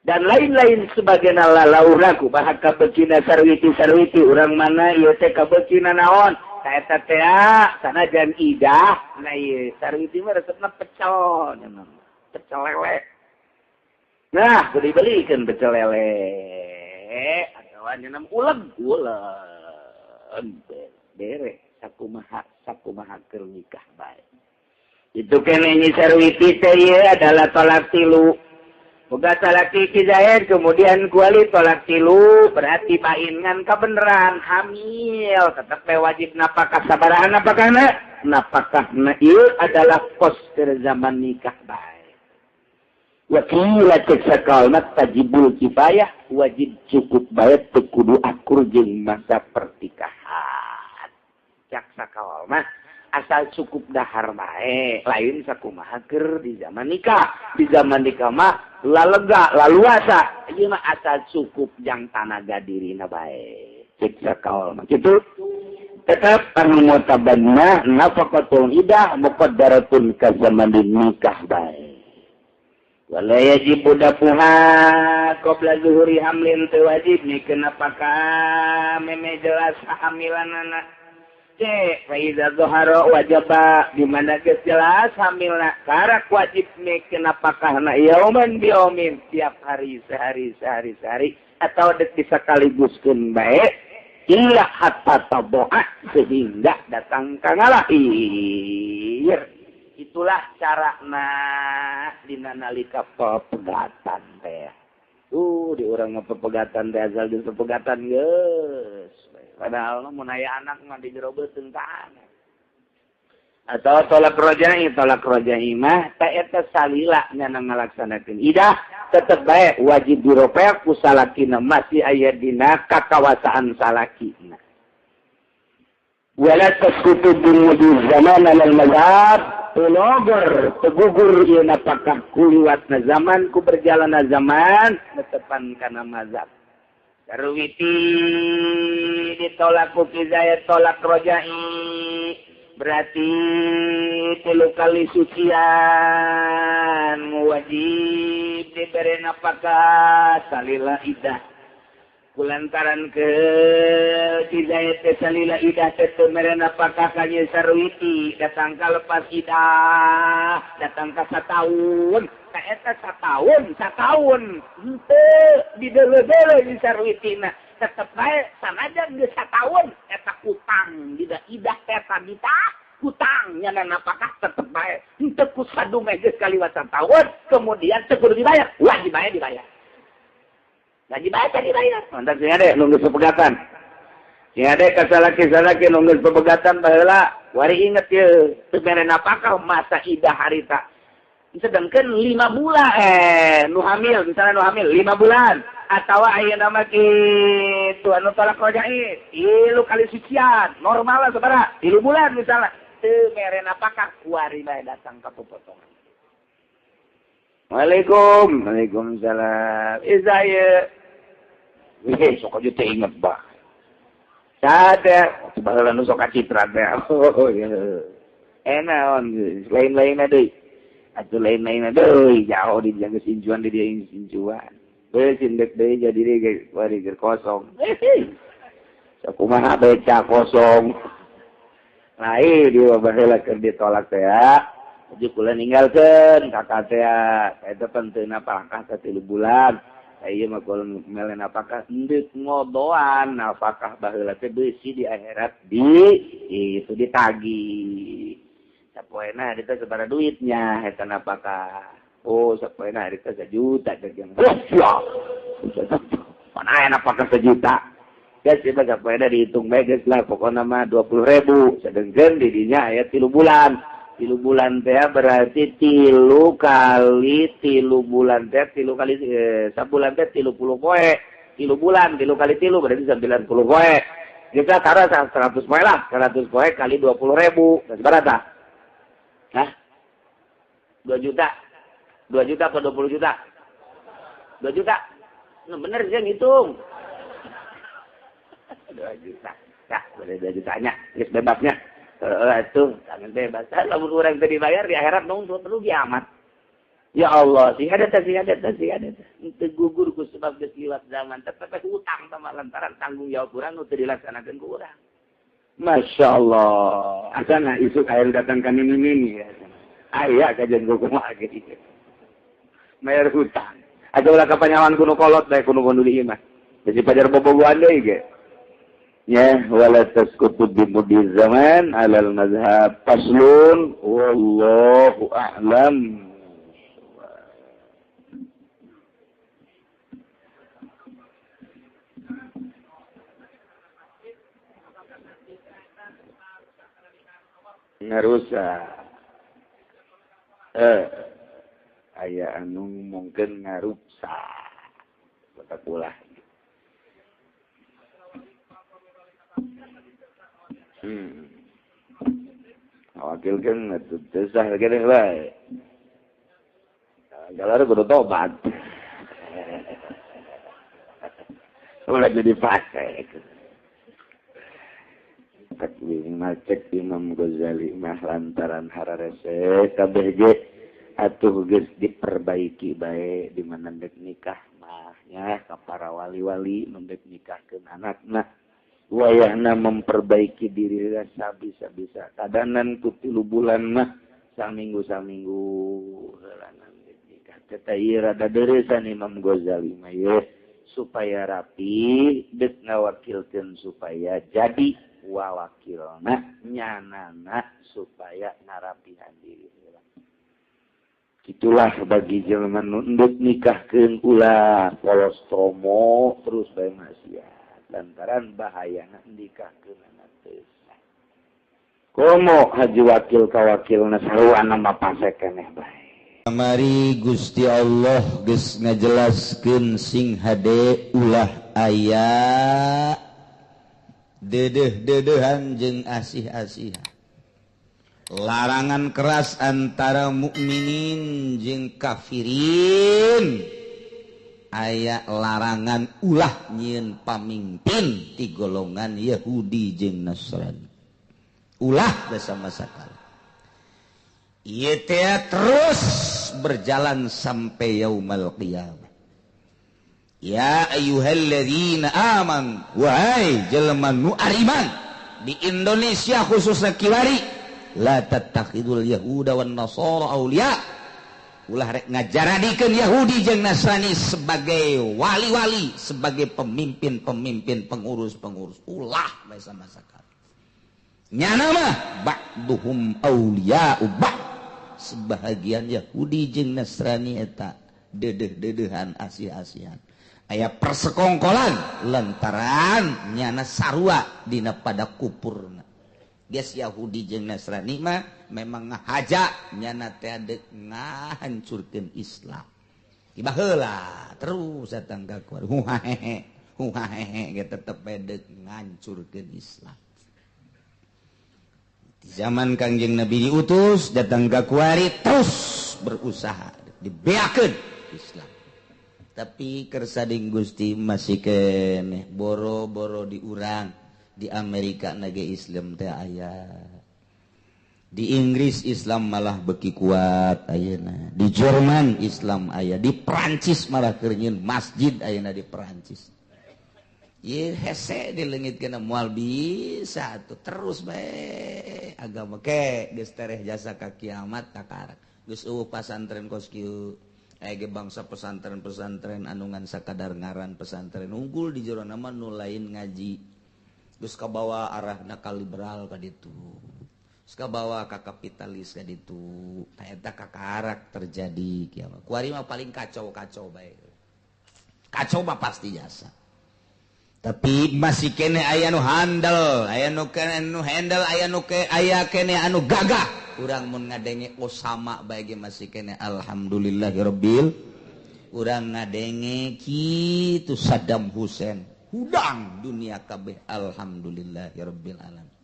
dan lain-lain sebagainya lalauraku bahak kabekina sarwiti urang mana ieu teh kabekina naon eta teh sanajan idah nah ieu sarwiti mah resepna pecel pecel lele nah kudu dibelikeun pecel lele atawa nyeunam uleg uleg bere sakumaha sakumaha keur nikah bae itu kene nyi sarwiti teh ieu adalah tolak tilu boga salaki Ki Zaid kemudian kuali tolak tilu berarti paingan kebenaran hamil tetep wajib napakah sabaraha napakahna napakahna ieu adalah kos keur zaman nikah bae wa qila tasakalna tajibul kifayah wajib cukup bae teu kudu akur jeung masa pertikahan cak sakaol mah asal cukup dahar bae lain sakumaha keur di zaman nikah di zaman nikah mah lalega laluasa ieu mah asal cukup jang tanaga dirina bae cek sakaol mah kitu tetep anu mutabanna nafaqatul idah muqaddaratun ka zaman nikah bae wala yajibu dafuha qabla zuhuri hamlin teu wajib mikeun apakah meme jelas hamilanana C fa iza zahara wajaba di mana geus jelas hamilna karak wajib mikeun napakahna yauman bi yaumin tiap hari sehari sehari sehari atau dek disakaliguskeun bae illa hatta tabu'a sehingga datang ka ngalahir. Itulah carana dina nalika pepegatan teh. Di urang mah pepegatan teh asal geus pepegatan geus. Padahal mun aya anak mah di jero beuteung ka anak. Atau tolak rojai mah ta eta salila nya ngalaksanakeun idah tetep bae wajib diropek ku salakina masih aya dina kakawasaan salakina. Wala tasqutu bil zaman al mazhab pelogor tegugur ieu napakah kuliwatna zaman ku berjalanna zaman netepan kana mazhab. Sarwiti ditolak ku kizaya tolak rojai berarti 3 kali sucian wajib diberi napakah salila idah. Kulantaran ke kizaya teh salila idah teh teu mere napakah ka Nyi Sarwiti datang ka lepas idah datang ka sataun ka eta sataun henteu dideuleu-deuleu Nyi Sarwitina tetep bae sanajan geus sataun eta utang dida idah teh tabita hutang nyana napakah tetep bae henteu ku sadume geus kaliwat sataun kemudian teu kudu dibayar wajib bae dibayar. Gaji baca dibayar. Mantap sing ade nunggu pepegatan. Sing ade kasalaki-salaki nunggu pepegatan baheula. Wari inget ye, teu mere napakah masa idah harita. Sedangkan 5 bulan nu hamil, misalnya nu hamil 5 bulan atawa ayeuna mah kitu anu tolak rojai, 3 kali sucian, normal lah sabaraha? 3 bulan misalnya. Teu mere napakah wari bae datang ka popotongan. Waalaikum, waalaikumsalam. Izaya, wih, sok aja teh inget bah. Sada, baheula nu sok kacitra teh. Oh, iya. Enaon, lain-lain deui. Atuh lain-lain deui, jauh di jaga sinjuan di dia sinjuan. Beuh sindek deui jadi deui wari ger kosong. Sakumaha beca kosong. Lain di baheula keur ditolak teh ya. Jadi kula ninggalkeun kakak teh eta penting napakah 3 bulan. Ieu mah kula mele napakah endek ngodoan napakah baheula teh beusi di akhirat di itu ditagi. Sapoena harita sabaraha duitnya eta napakah. Oh sapoena harita 1 juta jeung. Mana aya napakah 1 juta. Geus ieu mah sapoena dihitung bae geus lah pokona mah 20.000 sedengkeun di dinya aya 3 bulan. 3 bulan teh berarti 3 kali 3 bulan teh 3 kali sabulan teh 30 poe. 3 bulan 3 kali 3 berarti 90 poe. Kita taruh 100 poe lah, 100 poe kali 20.000. Sabaraha tah? Hah? 2 juta. 2 juta atau 20 juta? 2 juta. Nah, bener sih ngitung. 2 juta. Nah, boleh 2 jutanya, geus bebasnya. Itu tangan bebas. Lamun urang teu dibayar di akhirat nunggu rugi amat. Ya Allah, sing ada teh sing ada teh sing ada teh. Teu gugur ku sebab geus liwat zaman, tetep hutang sama lantaran tanggung jawab urang nu teu dilaksanakeun ku urang. Masya Allah. Asana isuk aya datang ka nini-nini ya. Aya kajian ku kumaha ge. Bayar hutang. Aja ulah kapanyawan kuno kolot bae kuno gonduli imah. Besi pajar bobogohan deui ge. Ya, wala tasqutu bi mudi zaman alal mazhab faslun wallahu a'lam. Ngarusa aya anu mungkin ngaruksa batak ulah. Wakilkan atuh teu sah keneh bae. Galar kudu tobat. Ulah jadi fasik. Takbir macek Imam Ghazali mah lantaran hararese kabeh ge atuh geus diperbaiki bae di mana dek nikah mah nya ka para wali-wali nu dek nikahkeun anakna. Wayahna memperbaiki diri sabisa-bisa. Kadanan ku 3 bulan mah saminggu heulanan teh ieu rada deureusan Imam Ghazali mah ye supaya rapi deuk ngawakilkeun supaya jadi wawakilna nyanana supaya ngarapihan diri. Itulah bagi jelema nu endek nikahkeun ulah polos tomo terus bae maksiat lantaran bahayana nikahkeun anak teu sah. Komo haji wakil ka wakilna sarua mah pase keneh bae. Mari Gusti Allah geus ngajelaskeun sing hade ulah aya dedeh-dedehan jeung asih-asihan. Larangan keras antara mukminin jeung kafirin. Aya larangan ulah nyieun pamimpin ti golongan Yahudi jeung Nasrani. Ulah bersama sakali. Ieu teh terus berjalan sampai yaumal qiyamah. Ya ayyuhalladzina amanu, wahai jelema nu ariman di Indonesia khususnya kiwari, la tattakhidul yahuda wan nasara auliya. Ulah rek ngajaradikeun Yahudi jeung Nasrani sebagai wali-wali, sebagai pemimpin-pemimpin, pengurus-pengurus. Ulah bae sama sakali. Nyana mah ba'duhum auliya'u ba'd. Sebahagian Yahudi jeung Nasrani eta dedeh-dedehan asih-asihan. Aya persekongkolan lantaran nyana sarua dina pada kupurna. Geus Yahudi jeung Nasrani mah memang ngahaja nyana teh deuk ngahancurkeun Islam. Tiba heula terus datang ka kuar huhahehe huhahehe ge tetep bae deuk ngahancurkeun Islam. Di zaman Kangjeng Nabi diutus datang ka kuari terus berusaha dibeakeun Islam. Tapi kersading Gusti masih keneh boro-boro diurang. Di Amerika nage Islam teh aya. Di Inggris Islam malah beki kuat ayeuna. Di Jerman Islam aya, di Prancis malah keur nyieun masjid ayeuna di Prancis. Ye hese dileungitkeun moal bisa atuh terus bae agama ke geus tereh jasa ka kiamat kakarak. Geus eueuh pasantren kos kieu. Aya ge bangsa pesantren-pesantren anu ngan sakadar ngaran pesantren unggul di jero nama nu lain ngaji. Geus kabawa arahna ka liberal ka ditu. Geus kabawa ka kapitalis ka ditu. Tah eta kakarak terjadi kiamat. Kuari mah paling kacau-kacau bae. Kacau mah pasti jasa. Tapi masih kene aya nu handel, aya nu kene nu handle, aya nu ke aya kene anu gagah. Urang mun ngadenge Osama bae ge masih kene alhamdulillahirabbil. Urang ngadenge kitu Saddam Hussein. Hudang dunia kabeh alhamdulillahirabbil alamin.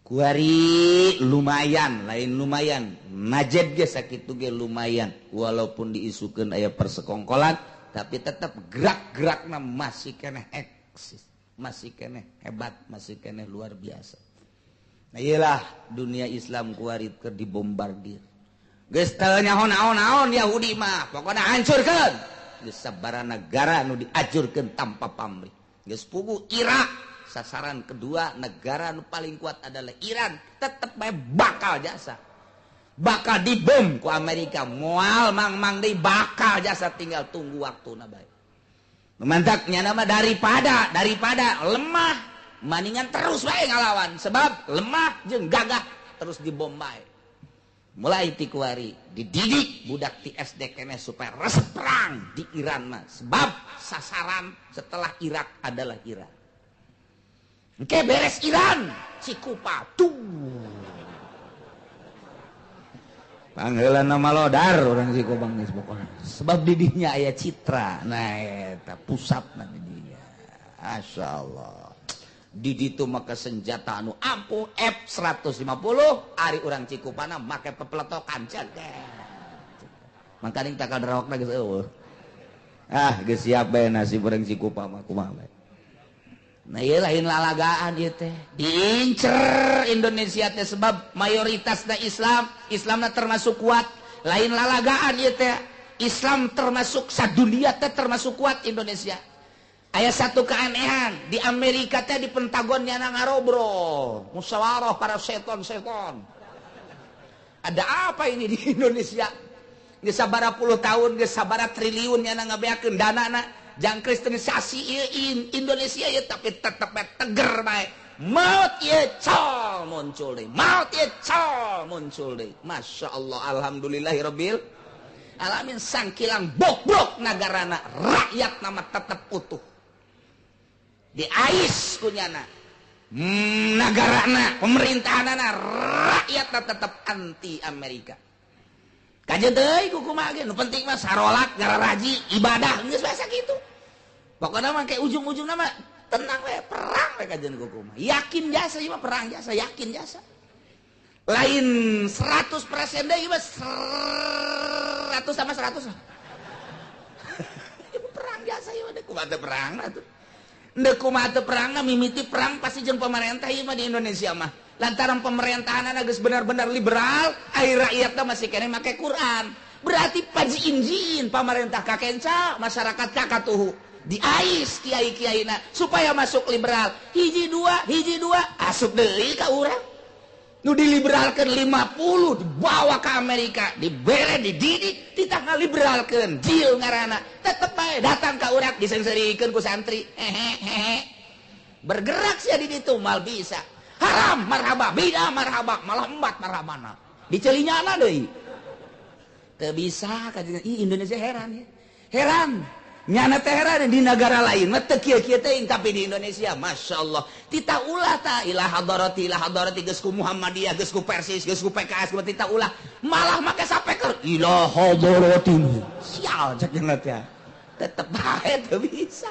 Kuari lumayan, lain lumayan. Najed ge sakitu ge lumayan walaupun diisukeun aya persekongkolan tapi tetap gerak-gerakna masih keneh eksis, masih keneh hebat, masih keneh luar biasa. Nah iyalah dunia Islam kuari keur dibombardir. Geus teu nyaho naon-naon Yahudi mah, pokona hancurkeun. Geus sabaraha negara nu diajurkeun tanpa pamrih. Geus pugu Irak, sasaran kedua negara nu paling kuat adalah Iran, tetep bae bakal jasa. Bakal dibom ku Amerika, moal mang-mang deui bakal jasa tinggal tunggu waktuna bae. Mantak nya nama daripada lemah maningan terus bae ngalawan sebab lemah jeung gagah terus dibom bae. Mulai ti kuari dididik budak ti SD keneh supaya resep perang di Iran mah sebab sasaran setelah Irak adalah Iran. Engke beres Iran Cikupa tuh. Pangheulana malodar urang Cikupa geus pokona. Sebab didinya aya citra. Nah eta pusatna didinya. Masyaallah. Di ditu maka senjata anu ampuh F150 ari urang Cikupana make pepeletokan cek. Mangkaning takal darawakna geus eueuh. Ah geus siap bae nasib urang Cikupa mah kumaha bae. Nah ieu lain lalagaan ieu teh. Diincer Indonesia teh sebab mayoritasna Islam, Islamna termasuk kuat. Lain lalagaan ieu teh. Islam termasuk sadunia teh termasuk kuat Indonesia. Aya satu keanehan di Amerika teh di Pentagon nyana ngarobrol, musyawarah para seton-seton. Ada apa ini di Indonesia? Geus sabaraha puluh tahun, geus sabaraha triliun nyana ngabeakeun danana jang kristenisasi ieu Indonesia ieu, tapi tetep teger bae. Maut ieu col muncul deui, maut ieu col muncul deui. Masya Allah, alhamdulillahirabbil alamin, sangkilang bobrok nagarana, rakyat nama tetep utuh. Diais kunyana nagarana, pemerintahanana, rakyatna tetep anti Amerika. Kajeun deui kumaha ge, nu penting mah sarolat, ngararaji, ibadah, geus biasa kitu. Pokona mah kayak ujung-ujungna mah tenang we, perang we kajeun kumaha. Yakin jasa ieu mah perang jasa, yakin jasa. Lain 100% deui mah 100 sama 100. Ieu perang jasa ieu mah kumaha teh perang atuh. Ndek kumaha teu perang, mimiti perang pasti jeung pemerintah ieu mah di Indonesia mah. Lantaran pemerintahanna geus benar-benar liberal, ai rakyatna masih keneh make Quran. Berarti pajiin-jiin pamarentah kakenca, masyarakat kakatuhu. Diais kiai-kiaina supaya masuk liberal. Hiji dua, asup deui ka urang. Nu diliberalkeun 50 dibawa ke Amerika, dibere, dididik, ditah ngaliberalkeun, jil ngaranna. Tetep bae datang ka urang disengserikeun ku santri. Hehehe. Bergerak sia di ditu mal bisa. Haram marhaba, bidah marhaba, malah embat marhabana. Dicelinyana deui. Teu bisa kajian. Ih, Indonesia heran ya. Heran. Nyana teh heran di negara lain mah teu kieu-kieu teuing, tapi di Indonesia masyaallah. Tita ulah ta ila hadarati geus ku Muhammadiyah, geus ku Persis, geus ku PKS, ku tita ulah. Malah make sapeker ila hadarati. Sial cek jeung teh. Tetep bae teu bisa.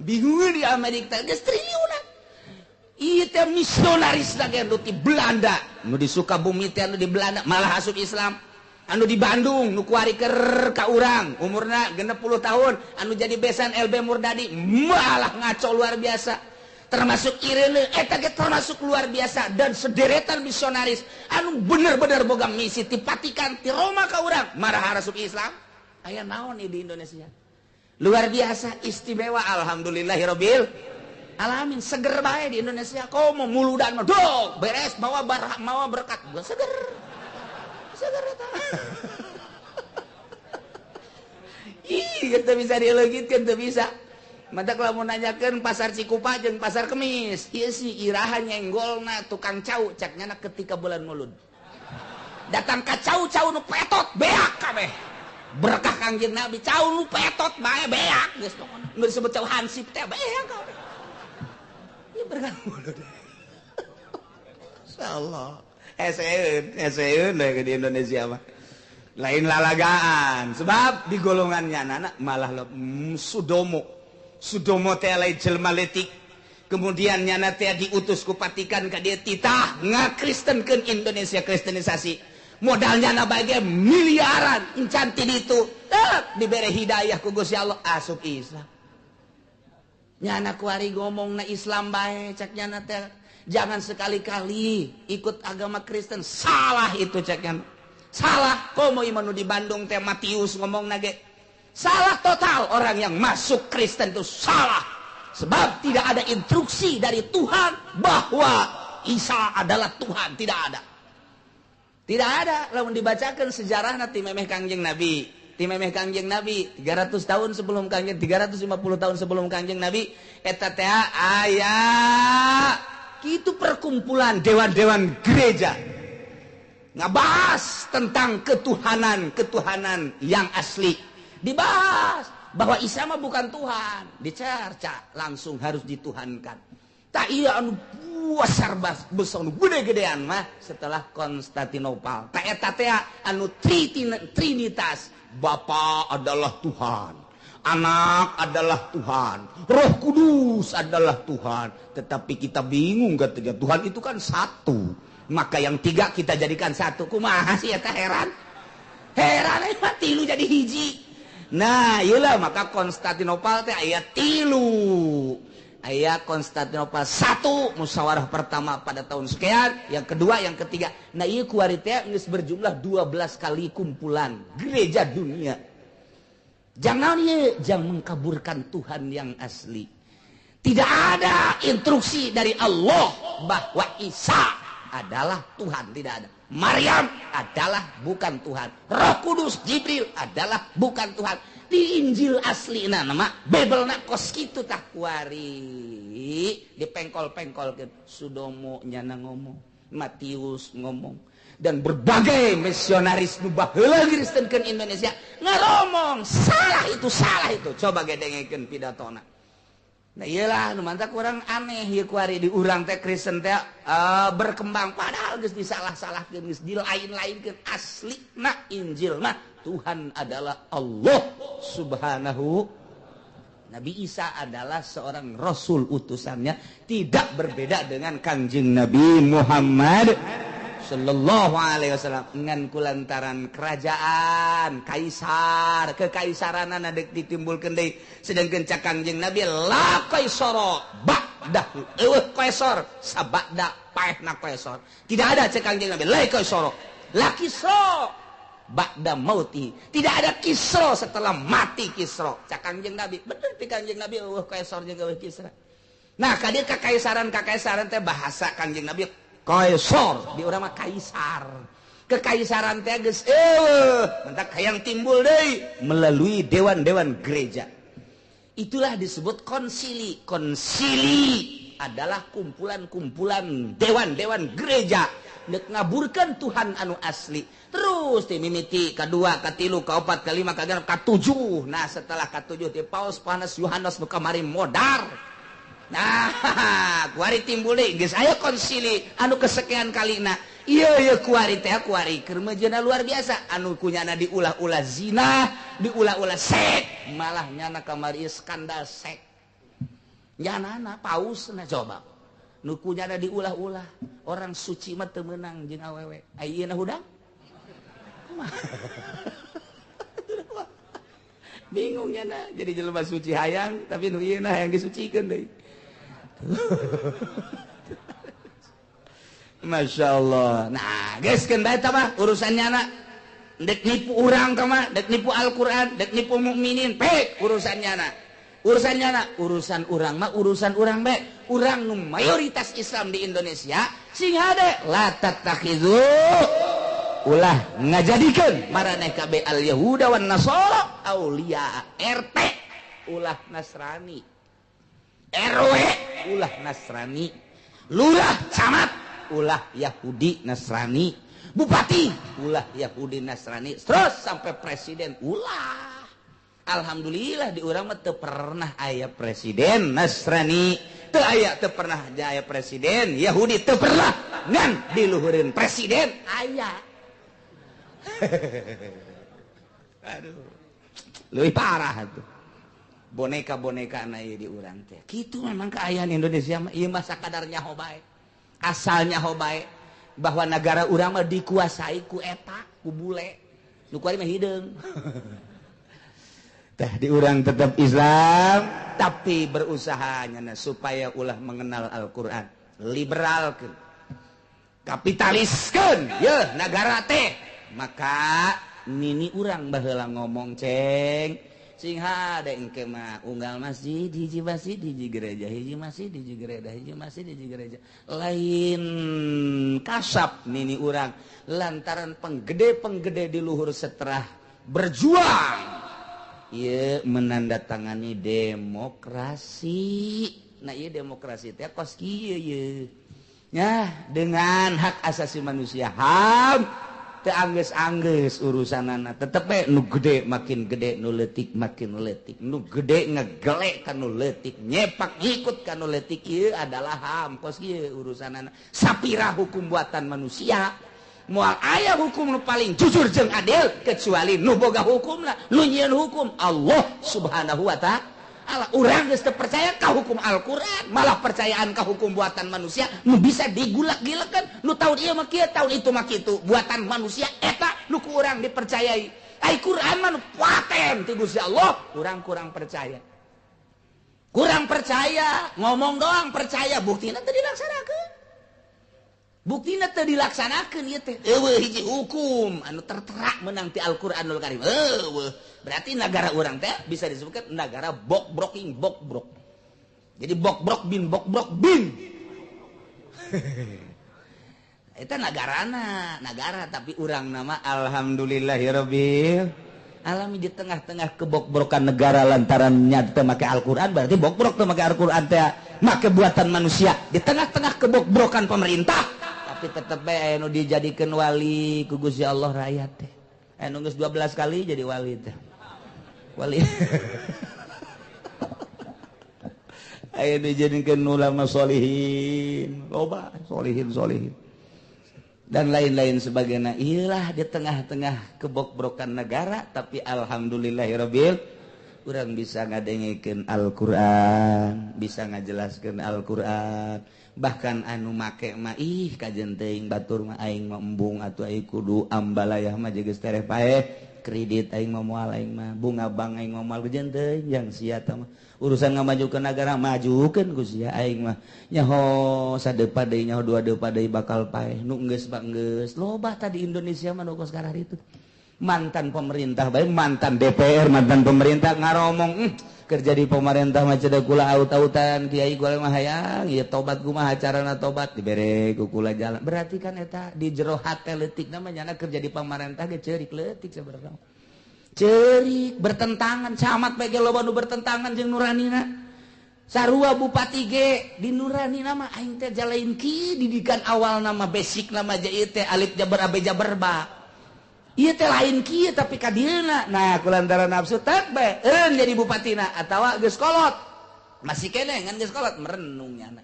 Bingung di Amerika geus triliunan. Ieu teh misionaris lagi anu di Belanda, nu di Sukabumi teh anu di Belanda malah asup Islam. Anu di Bandung nu kuari keur ka urang umurna 60 tahun anu jadi besan LB Murdadi malah ngaco luar biasa. Termasuk Irene eta ge termasuk luar biasa dan sederetan misionaris anu bener-bener boga misi ti Vatikan ti Roma ka urang marah asup Islam. Aya naon ieu di Indonesia? Luar biasa istimewa, alhamdulillahirabbil alamin, seger bae di Indonesia. Komo muludan mah dog beres mawa barah mawa berkat seger. Seger eta. Ih, teu bisa dileungitkeun, teu bisa. Matak lamun nanyakeun pasar Cikupa jeung pasar Kemis, ieu si iraha nyenggolna tukang cau cak nyana ketika bulan Mulud. Datang ka cau-cau nu petot beak kabeh. Berkah Kangjeng Nabi cau nu petot bae beak geus pokona. Nu disebut cau hansip teh beak kabeh. Ieu berkah Mulud. Insyaallah. Eseun di Indonesia mah. Lain lalagaan, sebab di golongannya anak malah Sudomo. Sudomo teh lain jelma letik. Kemudian nyana teh diutus ku Vatikan ka dieu titah ngakristenkeun Indonesia, kristenisasi. Modalnya na bae miliaran encan ti ditu. Tep dibere hidayah ku Gusti Allah asup Islam. Nyana kuari ngomongna Islam bae cek nyana teh. Jangan sekali-kali ikut agama Kristen, salah itu ceknya. Salah, komo ieu nu di Bandung teh Matius ngomong nage. Salah total orang yang masuk Kristen itu salah. Sebab tidak ada instruksi dari Tuhan bahwa Isa adalah Tuhan, tidak ada. Tidak ada lamun dibacakan sejarahna ti memeh Kangjeng Nabi. Ti memeh Kangjeng Nabi 300 tahun sebelum Kangjeng, 350 tahun sebelum Kangjeng Nabi eta teh aya itu perkumpulan dewan-dewan gereja ngebahas tentang ketuhanan-ketuhanan yang asli. Dibahas bahwa Isa mah bukan Tuhan, dicerca langsung harus dituhankan. Tak iya anu besar besar anu gede-gedean mah setelah Konstantinopel. Tak eta teh anu trinitas, Bapa adalah Tuhan, Anak adalah Tuhan, Roh Kudus adalah Tuhan. Tetapi kita bingung ketika Tuhan itu kan satu. Maka yang tiga kita jadikan satu. Kumaha sih eta heran? Heran eta tilu jadi hiji. Nah, iyalah maka Konstantinopel teh aya tilu. Aya Konstantinopel satu musyawarah pertama pada tahun sekian, yang kedua, yang ketiga. Nah, ieu kuari teh geus berjumlah 12 kali kumpulan gereja dunia. Jangan ye, jangan mengkaburkan Tuhan yang asli. Tidak ada instruksi dari Allah bahwa Isa adalah Tuhan, tidak ada. Maryam adalah bukan Tuhan. Roh Kudus Jibril adalah bukan Tuhan. Di Injil asli na nama Bible na kos kitu tah kuari dipengkol-pengkolkeun. Sudomo nyana ngomong, Matius ngomong, dan berbagai misionaris nu baheula ngristenkeun Indonesia ngaromong salah itu, salah itu. Coba gedengekeun pidatona. Nah iyalah nu mantak kurang aneh ieu kuari di urang teh Kristen teh berkembang padahal geus disalah-salahkeun, geus dilain-lainkeun. Aslina Injil mah Tuhan adalah Allah Subhanahu. Nabi Isa adalah seorang rasul utusannya, tidak berbeda dengan Kangjeng Nabi Muhammad sallallahu alaihi wasallam. Ngan kulantaran kerajaan kaisar, kekaisaranana deuk ditimbulkeun deui, sedangkeun cak Kangjeng Nabi la kaisara ba'dahu, eueuh kaisar sabada paehna kaisar. Tidak ada cek Kangjeng Nabi la kaisara, la kisra ba'da mauti, tidak ada Kisra setelah mati Kisra. Cak Kangjeng Nabi, bener ti Kangjeng Nabi eueuh kaisar jeung eueuh Kisra. Nah, ka dieu kakaisaran-kakaisaran teh bahasa Kangjeng Nabi kaisar, di urang mah kaisar. Kekaisaran teh geus eueuh, mentak hayang timbul deui melalui dewan-dewan gereja. Itulah disebut konsili. Konsili adalah kumpulan-kumpulan dewan-dewan gereja nek ngaburkan Tuhan anu asli. Terus ti mimiti kadua, katilu, kaopat, kalima, kagenep, katujuh. Nah, setelah katujuh ti Paus Panas Yohanes nu kamari modar. Nah, kuari timbul deui geus aya konsili anu kesekian kalina. Ieu ieu kuari teh kuari keur meujeuhna luar biasa, anu kunyana diulah-ulah zina, diulah-ulah sek, malah nyana kamari skandal sek. Nyanana pausna coba. Nu kunyana diulah-ulah, orang suci mah teu meunang jeung awewe. Ayeuna hudang? Kumaha? Bingung nyana, jadi jelema suci hayang tapi nu ieu hayang disucikeun deui. Masya Allah. Nah, geus keun bae tah mah urusannya na. Dek nipu urang tah mah, dek nipu Al-Qur'an, dek nipu mukminin, pek urusannya na. Urusannya na, urusan urang mah urusan urang bae. Urang nu mayoritas Islam di Indonesia sing hade la tattakhidhu, ulah ngajadikeun maraneh kabeh al Yahuda wan Nasara auliya. RT ulah Nasrani, RW ulah Nasrani, lurah camat ulah Yahudi Nasrani, bupati ulah Yahudi Nasrani, terus sampai presiden ulah. Alhamdulillah di urang mah teu pernah aya presiden Nasrani, teu aya, teu pernah aya presiden Yahudi, teu pernah ngan diluhureun presiden aya. Aduh, leuwih parah tuh. Boneka-boneka na ieu di urang teh. Kitu memang kaayaan Indonesia mah ieu mah sakadar nyaho bae. Asal nyaho bae bahwa negara urang mah dikuasai ku eta, ku bule. Nu kuari mah hideung. Teh di urang tetap Islam tapi berusaha nyana supaya ulah mengenal Al-Qur'an. Liberalkeun. Kapitaliskeun yeuh nagara teh. Maka nini urang baheula ngomong ceng sing hade engke mah unggal masjid hiji masjid hiji gereja, hiji masjid hiji gereja, hiji masjid hiji gereja. Lain kasap nini urang lantaran penggede-penggede di luhur setelah berjuang ieu menandatangani demokrasi. Nah ieu demokrasi teh kos kieu ieu. Nya dengan hak asasi manusia HAM teu anggeus-anggeus urusanana, tetep we nu gede makin gede, nu leutik makin leutik, nu gede ngegelek ka nu leutik, nyepak ngikut ka nu leutik. Ieu adalah HAM kos kieu urusanana. Sapira hukum buatan manusia, moal aya hukum nu paling jujur jeung adil kecuali nu boga hukumna, nu nyieun hukum Allah Subhanahu wa ta'ala. Urang geus teu percaya ka hukum Al-Qur'an, malah percayaan ka hukum buatan manusia nu bisa digulak-gilekeun, nu tahun ieu mah kieu, tahun itu mah kitu, buatan manusia eta nu ku urang dipercayai. Ai Qur'an mah nu paten ti Gusti Allah, urang kurang percaya. Kurang percaya, ngomong doang percaya, buktina teu dilaksanakeun. Buktina teu dilaksanakeun ieu teh. Eueuh hiji hukum anu tertera menang ti Al-Qur'anul Karim. Eueuh. Berarti negara urang teh bisa disebutkan negara bokbroking bokbrok. Jadi bokbrok bin bokbrok bin. Eta nagarana, nagara tapi urang nama alhamdulillahirabbil alami di tengah-tengah kebokbrokan negara lantaran teu make Al-Qur'an, berarti bokbrok teu make Al-Qur'an teh make buatan manusia. Di tengah-tengah kebokbrokan pemerintah tapi tetep bae anu dijadikeun wali ku Gusti Allah rakyat teh. Anu geus 12 kali jadi wali teh. Wali. Aya dijadikeun ulama solihin, loba solihin solihin. Dan lain-lain sebagainya. Iyalah di tengah-tengah kebokbrokan negara tapi alhamdulillahirabbil urang bisa ngadengekeun Al-Qur'an, bisa ngajelaskeun Al-Qur'an. Bahkan anu make mah ih kajen teuing batur mah aing mah embung atuh aing kudu ambalayah mah geus tereh paeh kredit aing mah moal aing mah bunga bank aing mah moal kajen teuing yang sia tah mah urusan ngamajukeun negara majukeun ku sia aing mah nyaho sadepa deui nyaho dua depa deui bakal paeh nu geus mah geus loba tadi Indonesia mah nu kos kararitu mantan pemerintah bae mantan DPR mantan pemerintah ngaromong kerja di pemerintah mah cedak kula aut-autan kiai kula mah hayang ieu tobat kumaha carana tobat dibere ku kula jalan berarti kan eta di jero hate leutik namanya kerja di pemerintah ge ceurik leutik sabarang ceurik bertentangan camat bae ge loba nu bertentangan jeung nuranina sarua bupati ge di nuranina mah aing teh jalain ki didikan awal nama basic nama je ieu teh alif jabar abe jabar ba ieu teh lain kieu tapi ka dieuna nah kulantaran nafsu tek bae eureun jadi bupatina atawa geus kolot masih keneh ngan geus kolot merenung nyana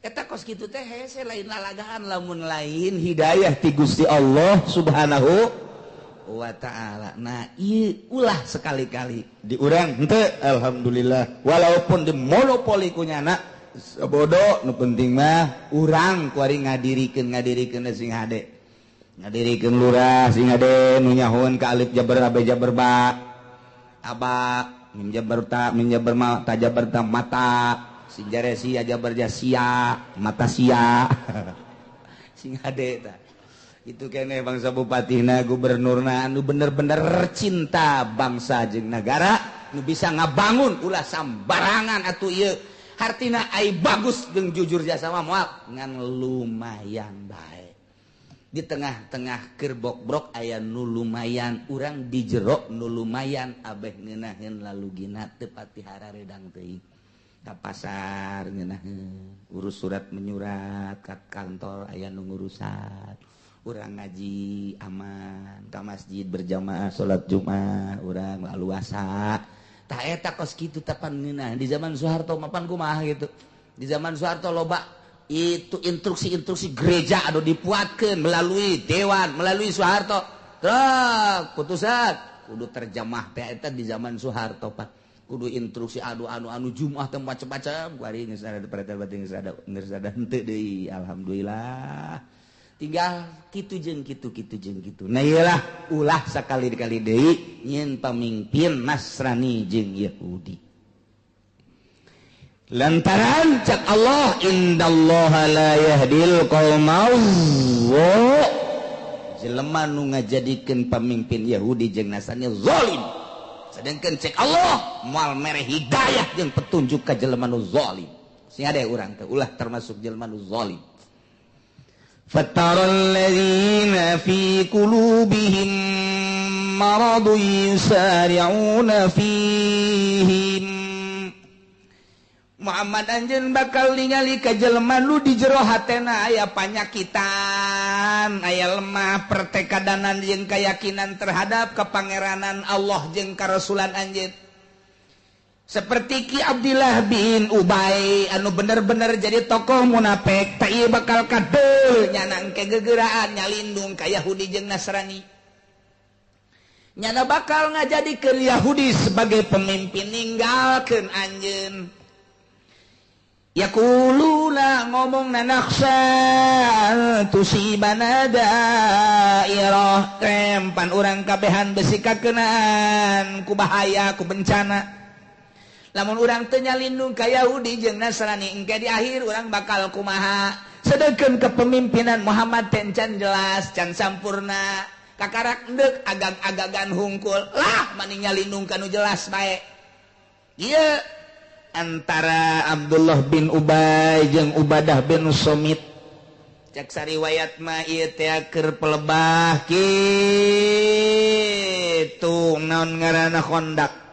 eta kos kitu teh hese lain lalagaan lamun lain hidayah ti Gusti Allah Subhanahu wa ta'ala. Nah ieu ulah sekali-kali di urang henteu alhamdulillah walaupun di monopoli ku nyana bodoh nu penting mah urang kuari ngadirikeun sing hade ngadirikeun lurah sing hade nu nyahoeun ka alif jabar abe jabar ba aba mim jabar ta mim jabar ma ta jabar ta mata sing jare sia jabar ja sia mata sia sing hade ta itu kene bangsa bupatina gubernurna anu bener-bener cinta bangsa jeung negara nu bisa ngabangun ulah sambarangan atuh ieu hartina ai bagus jeung jujur jasa mah moal ngan lumayan bae di tengah-tengah keur bokbrok aya nu lumayan urang di jero nu lumayan abeh ngeunaheun lalugina teu pati hararedang teuing ka pasar ngeunaheun urus surat menyurat ka kantor aya nu ngurusan urang ngaji aman ka masjid berjamaah salat Jumat urang laluasa tah eta kos kitu tapan ngeunah di zaman Soeharto mapan kumaha gitu di zaman Soeharto loba itu instruksi-instruksi gereja anu dipuatkeun melalui dewan melalui Soeharto truk putusan kudu terjemah teh eta di zaman Soeharto pak kudu instruksi anu anu anu Jumat teh macam-macam kuari geus ada perintah batin geus ada henteu deui alhamdulillah tinggal kitu jeung kitu kitu jeung kitu. Nah iyalah ulah sakali-kali deui nyieun pamimpin Nasrani jeung Yahudi. Lantaran cak Allah indallaha la yahdil qaumal jelema nu ngajadikeun pamimpin Yahudi jeung Nasrani zalim. Sedangkan cek Allah moal mere hidayah jeung petunjuk ka jelema nu zalim. Sing ade urang teh ulah termasuk jelema nu zalim. فترى الذين في قلوبهم مرض يسارعون فيهم Muhammad anjeun bakal ningali ka jelema nu di jero hatena aya panyakitan, aya lemah pertekadanan jeung keyakinan terhadap kepangeranan Allah jeung karasulan anjeun. Seperti Ki Abdillah bin Ubay anu bener-bener jadi tokoh munafik teh ieu bakal kadeul nyana engke gegeraan nyalindung ka Yahudi jeung Nasrani. Nyana bakal ngajadikeun Yahudi sebagai pemimpin ninggalkeun anjeun. Yaquluna ngomongna nakhsha tusibana dairah krempan urang kabehan besi kakenaan ku bahaya ku bencana. Lamun urang teu nyalindung ka Yahudi jeung Nasrani engke di akhir urang bakal kumaha. Sedangkan kepemimpinan Muhammad teh can jelas, can sampurna, kakarak endek agag-agagan hungkul lah, maning nyalindung kanu jelas bae. Ieu antara Abdullah bin Ubay jeung Ubadah bin Somit. Cek sariwayat mah ieu teh keur pelebah kitu naon ngaranna Khandaq.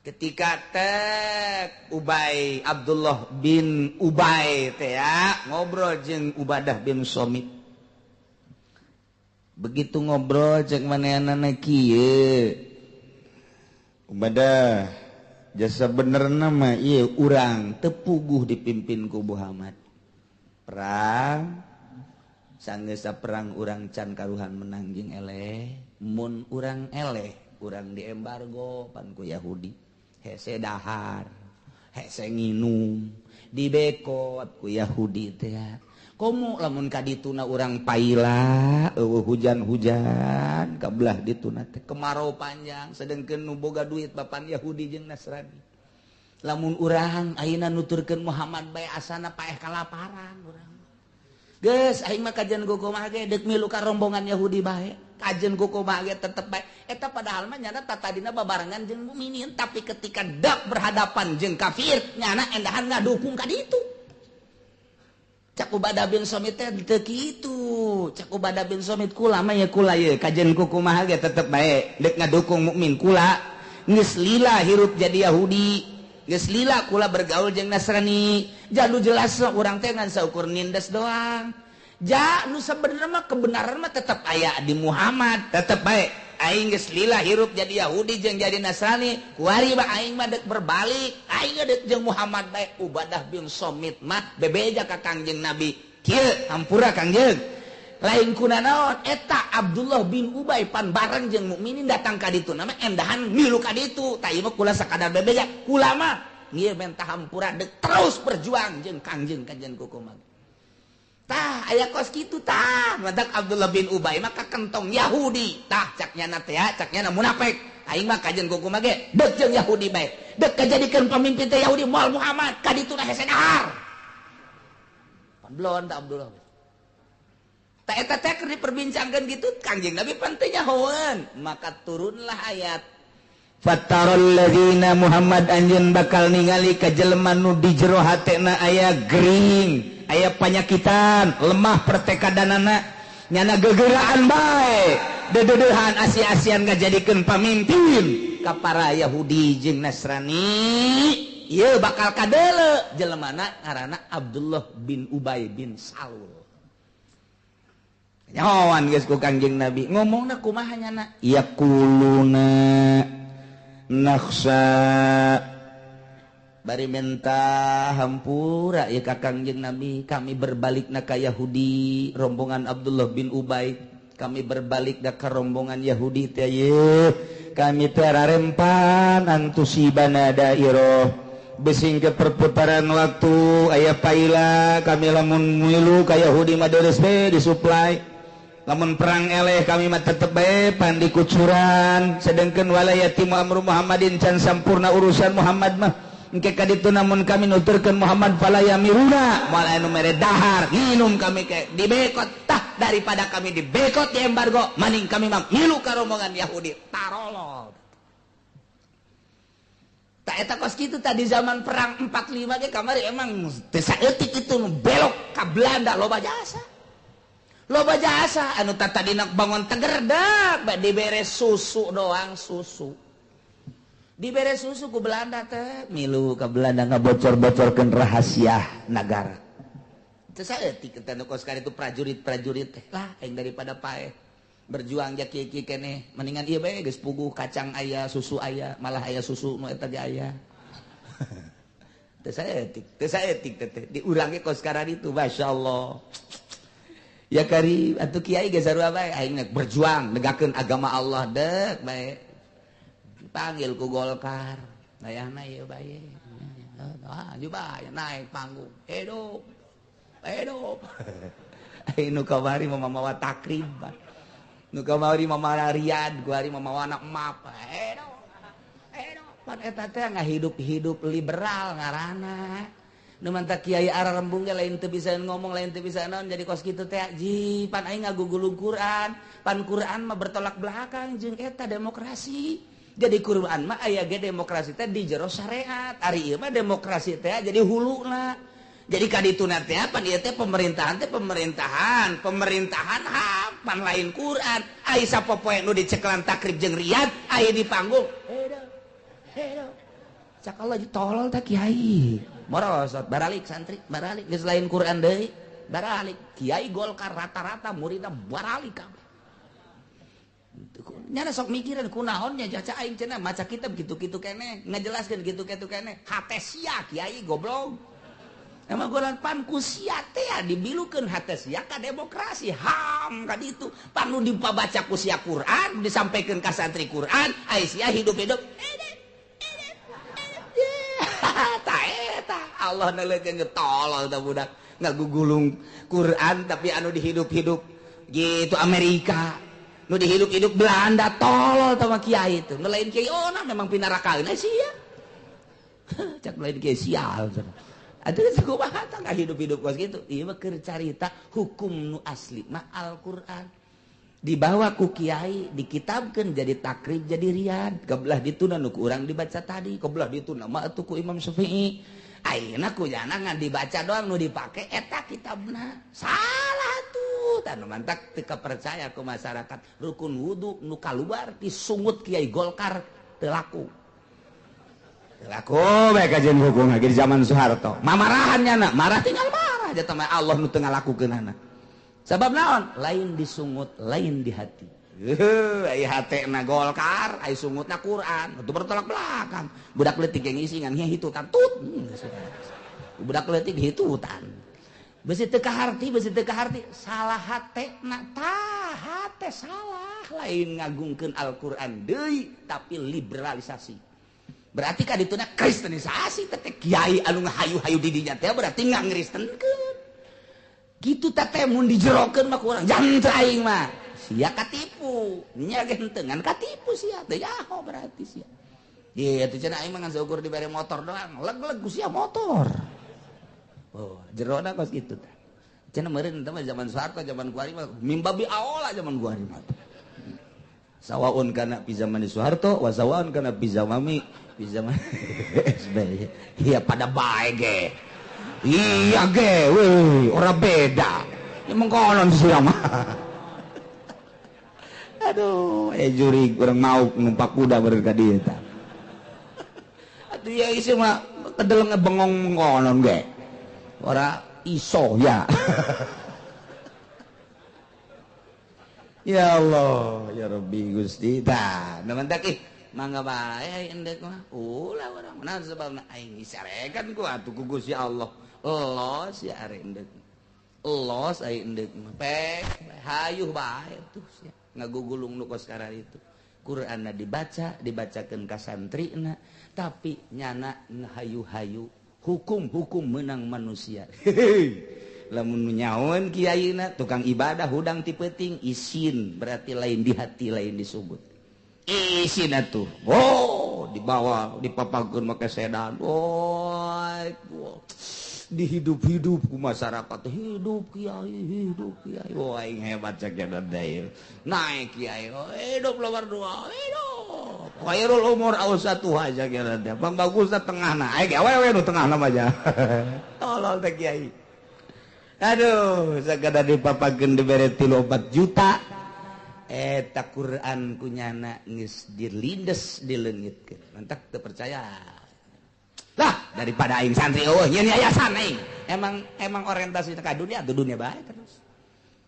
Ketika tek Ubay, Abdullah bin Ubay teh ya, ngobrol jeung Ubadah bin Somit. Begitu ngobrol cek manehanana kieu. Ubadah, jasa benerna mah ieu urang teu puguh dipimpin ku Muhammad. Perang sanggeus perang urang can karuhan menang jeung eleh, mun urang eleh urang diembargo pan ku Yahudi, hese dahar, hese nginum, dibekot ku Yahudi teh. Komo lamun ka dituna urang paila eueuh hujan-hujan kabelah dituna teh kemarau panjang, sedengkeun nu boga duit bapan Yahudi jeung Nasrani. Lamun urang ayeuna nuturkeun Muhammad bae asana paeh kalaparan urang. Geus aing mah kajian kumaha ge deuk milu ka rombongan Yahudi bae. Kajian kumaha ge tetep bae. Eta padahal mah nyana tatadina babarengan jeung mukminin, tapi ketika dak berhadapan jeung kafir nyana endahan ngadukung ka ditu. Cak Ubadah bin Somit teh teu kitu. Cak Ubadah bin Somit kula mah ya kula ye kajian kumaha ge tetep bae deuk ngadukung mukmin kula. Geus lila hirup jadi Yahudi, geus lila kula bergaul jeung Nasrani. Jadu jelas urang teh ngan saukur nindes doang. Ja nu sabenerna mah kebenaran mah tetep aya di Muhammad, tetep bae. Aing geus lila hirup jadi Yahudi jeung jadi Nasrani, kuari mah aing mah deuk berbalik, aing deuk jeung Muhammad bae. Ubadah bin Somit mah bebeja ka Kangjeng Nabi. Kieu hampura Kangjeng. Lain kuna naon eta Abdullah bin Ubay pan bareng jeung mukminin datang ka ditu nama endahan milu ka ditu. Tah ieu mah kula sakadar bebeja, kula mah ieu menta hampura deuk terus berjuang jeung Kangjeng kajian kukumaha. Tah aya kos kitu tah madak Abdullah bin Ubay mah ka kentong Yahudi. Tah cak nyana teh cak nyana munafik. Aing mah kajian kukumaha ge deuk jeung Yahudi bae. Deuk kajadikeun pamimpin teh Yahudi moal Muhammad ka ditu na hese dahar. Pan belon tah Abdullah. Tah eta teh keur diperbincangkeun gitu Kangjeng Nabi pan teu nyahoeun. Maka turunlah ayat Fatarul ladzina Muhammad anjeun bakal ningali ka jelema nu di jero hatena aya gering, aya panyakitan, lemah pertekadanana, nyana gegeraan bae, dedeudehan asi-asian ngajadikeun pamimpin ka para Yahudi jeung Nasrani. Ieu bakal kadeuleu jelemana ngaranna Abdullah bin Ubay bin Salul. Nyahoan geus ku Kangjeng Nabi, ngomongna kumaha nyana? Yaquluna nakhsa bari minta hampura ya ka Kangjeng Nabi, kami berbalik na ka Yahudi rombongan Abdullah bin Ubay, kami berbalik na ka rombongan Yahudi teh ye, kami teh rarempan antusibana dairah besing ke perputaran waktu aya paila kami lamun milu ka Yahudi mah deres be disuplai. Lamun perang eleh kami mah tetep bae pan dikucuran, sedengkeun walayati amru Muhammadin can sampurna urusan Muhammad mah. Engke ka ditu namun kami nuturkeun Muhammad fala yamiruna, moal anu mere dahar nginum kami ke dibekot. Tah daripada kami dibekot di embargo maning kami mah milu ka rombongan Yahudi tarolol. Tah eta kos kitu tadi zaman perang 45 ge kamari emang teu saeutik itu nu belok ka Belanda loba jasa. Loba jasa anu tadina bangun teger dak dibere susu doang susu. Dibere susu ku Belanda teh milu ka Belanda ngabocor-bocorkeun rahasia nagara. Teu saeutik eta nu kos itu prajurit-prajurit teh lah aing daripada paeh berjuang ja kieu-kieu keneh mendingan ieu bae geus puguh kacang aya susu aya malah aya susu nu eta ge aya. Teu saeutik teh diurang ge kos itu masyaallah. Ya kari atuh kiai ge sarua bae aing berjuang negakeun agama Allah deuk bae. Dipanggil ku Golkar. Dayahna ieu bae. Ah, bae naik panggung. Hidup. Hidup. Aing nu kamari mamawa takrib. Nu kamari mamawa Riyad, kuari mamawa anak map. Hidup. Hidup. Pan eta teh ngahidup-hidup liberal ngaranna. Nu mantak kiai ararembung ge lain teu bisa ngomong, lain teu bisa naon jadi kos kitu teh ji pan aing ngagugulung Quran. Pan Quran mah bertolak belakang jeung eta demokrasi. Jadi Quran mah aya ge demokrasi teh di jero syariat. Ari ieu mah demokrasi teh jadi huluna. Jadi kadituna teh pan ieu teh pemerintahan teh pemerintahan, pemerintahan HAM pan lain Quran. Ai sapopoe nu diceklan takrib jeung riyad aya di panggung. Hedo. Hedo. Cak Allah tolol teh kiai. Morosot baralik santri, baralik geus lain Quran deui, baralik. Kiai Golkar rata-rata muridna baralik kabeh. Nyana sok mikiran kunaon nya caca aing cenah maca kitab kitu-kitu keneh, ngajelaskeun kitu-kitu keneh. Hate sia kiai goblok. Emang golan pan ku sia teh dibilukeun hate sia ka demokrasi, HAM ka ditu. Pan nu dipabaca ku sia Quran, disampaikeun ka santri Quran, ai sia hidup-hidup. Allah nelekeun tolol tah budak ngagugulung Quran tapi anu dihidup-hidup gitu Amerika nu dihidup-hidup Belanda tolol tah mah kiai itu nu lain kiai ona memang pinarakaeun sia cak lain kiai sial atuh geus kumaha tah hidup-hidup kos kitu ieu mah keur carita hukum nu asli mah Al-Qur'an dibawa ku kiai dikitabkeun jadi takrib jadi riyad kebelah dituna nu ku urang dibaca tadi kebelah dituna mah atuh ku Imam Syafi'i ayeuna ku jana ngan dibaca doang nu dipake eta kitabna salah tuh tah nu mantak teu kapercaya ku masyarakat rukun wudu nu kaluar disungut kiai Golkar teu laku teu laku bae kajian hukum lagi di zaman Soeharto mamarahan nyana marah tinggal marah jatah mah Allah nu teu ngalakukeunana sabab naon lain disungut lain di hati. Ai hatena Golkar, ai sungutna Quran, itu bertolak belakang. Budak leutik yang ngisi ngan hitutan tut. Budak leutik hitutan. Besi teu kaharti, besi teu kaharti, salah hatena tah, hate salah lain ngagungkeun Al-Qur'an deui tapi liberalisasi. Berarti ka dituna kristenisasi teh kiai anu ngahayu-hayu di dinya teh berarti ngangristenkeun. Kitu teh teh mun dijerokeun mah ku urang jangan aing mah. Sia katipu, nya ge henteu ngan katipu sia teh jaho berarti sia. Ieu atuh cenah aing mah ngan saukur dibere motor doang, leg-leg ku sia motor. Oh, jerona kos kitu tah. Cenah meureun teh mah zaman Soeharto, zaman kuari mah mimbabi aola zaman kuari mah. Sawaun kana pi zaman Soeharto, wa sawaun kana pi zamami, pi zaman SBY. Iya pada bae ge. Iya ge, weh, ora beda. Ya mengkonon sia mah. Aduh, juri kurang mau numpak kuda berka dia ta. Atuh ya isi mah kedel ngebengong mengkonon ge. Ora iso ya. Ya Allah, ya Rabbi Gusti. Tah, nu mantak ih mangga bae endek mah. Ulah urang naon sebabna aing disarekan ku atuh ku Gusti Allah. Los ya are endek. Los aing endek mah. Pek hayuh bae tuh sia. Ngagugulung nu kos karar itu. Qur'anna dibaca, dibacakeun ka santrina, tapi nyana ngahayu-hayu hukum-hukum menang manusia. Lamun nyaon kiaina tukang ibadah hudang ti peuting isin berarti lain di hati lain disebut. Isin atuh. Oh, dibawa dipapakeun make sedan. Oh, dihidup-hidup ku masyarakat hidup kiai, hidup kiai. Oh, aing hebat cek deui. Naik kiai, oh, hidup luar dua, hidup. Khairul umur awsatuha cek teh. Pang bagusna tengahna. Aing awewe nu tengahna mah aja. Tolol teh kiai. Aduh, sakadar dipapakeun dibere 3-4 juta. Eta Quran ku nyana geus dilindes dileungitkeun. Mantak teu percaya. Lah, daripada aing santri eueuh nyeun yayasan aing. Emang orientasi ka dunia atuh dunia bae terus.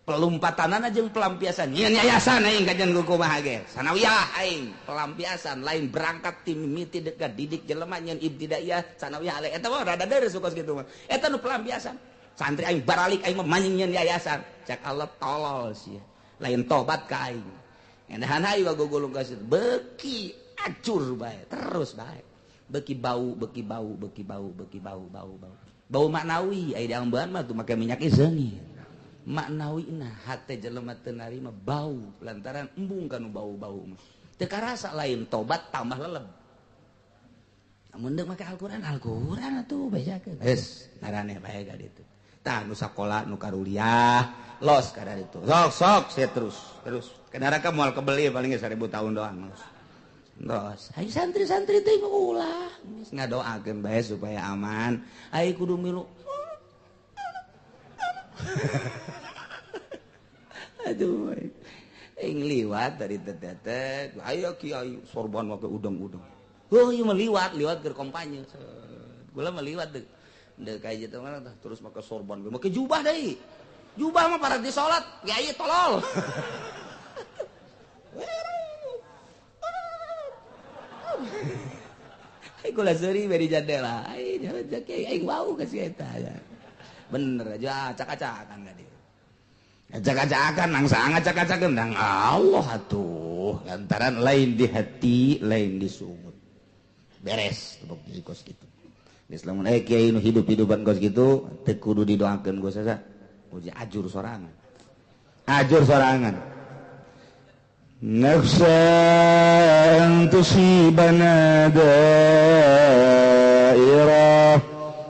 Pelompatanana jeung pelampiasan. Nyeun yayasan aing kajian ku kumaha ge. Sanawiyah aing pelampiasan lain berangkat ti mimiti dekat didik jelema nyeun ibtidaiyah sanawiyah alai. Eta mah rada deureuh kos kitu mah. Eta nu pelampiasan. Santri aing baralik aing mah manjing nyeun yayasan. Cak Allah tolol sia. Lain tobat ka aing. Endahan hayu gugulung ka situ. Beuki acur bae, terus bae. Beuki bau, beuki bau, beuki bau, beuki bau, bau, bau. Bau maknawi aya di ambean mah tuh make minyak seungit. Maknawi na hate jelema teu narima bau lantaran embung kanu bau-bau mah. Teu karasa lain tobat tambah leleb. Mun deuk make Al-Qur'an, Al-Qur'an atuh bejakeun. Geus, maraneh bae ka ditu. Tah nu sakola nu karuliah los ka ditu. Sok sok sia terus, terus. Ke neraka moal kebeli paling 1000 tahun doang los. Terus, ayo santri-santri teh ulah geus ngadoakeun bae supaya aman. Ayo kudu milu. Aduh, aing liwat dari tetetet. Ayo kiai sorban make udang-udang. Oh, ieu mah liwat, liwat keur kampanye. Gula mah liwat deuk. Deuk kayak gitu mah terus make sorban, make jubah deui. Jubah mah para di salat, kiai tolol. Aing kula seuri bari jadela. Aing kiai aing wau ka si eta. Bener aja acak-acakan ka dieu. Acak-acakan nang acak-acakan nang Allah atuh lantaran lain di hati lain di sungut. Beres tebok di kos gitu. Geus lamun kiai nu hidup-hidupan kos gitu teu kudu didoakeun geus asa. Uji ajur sorangan. Ajur sorangan. Nafsa an tusibana dairah.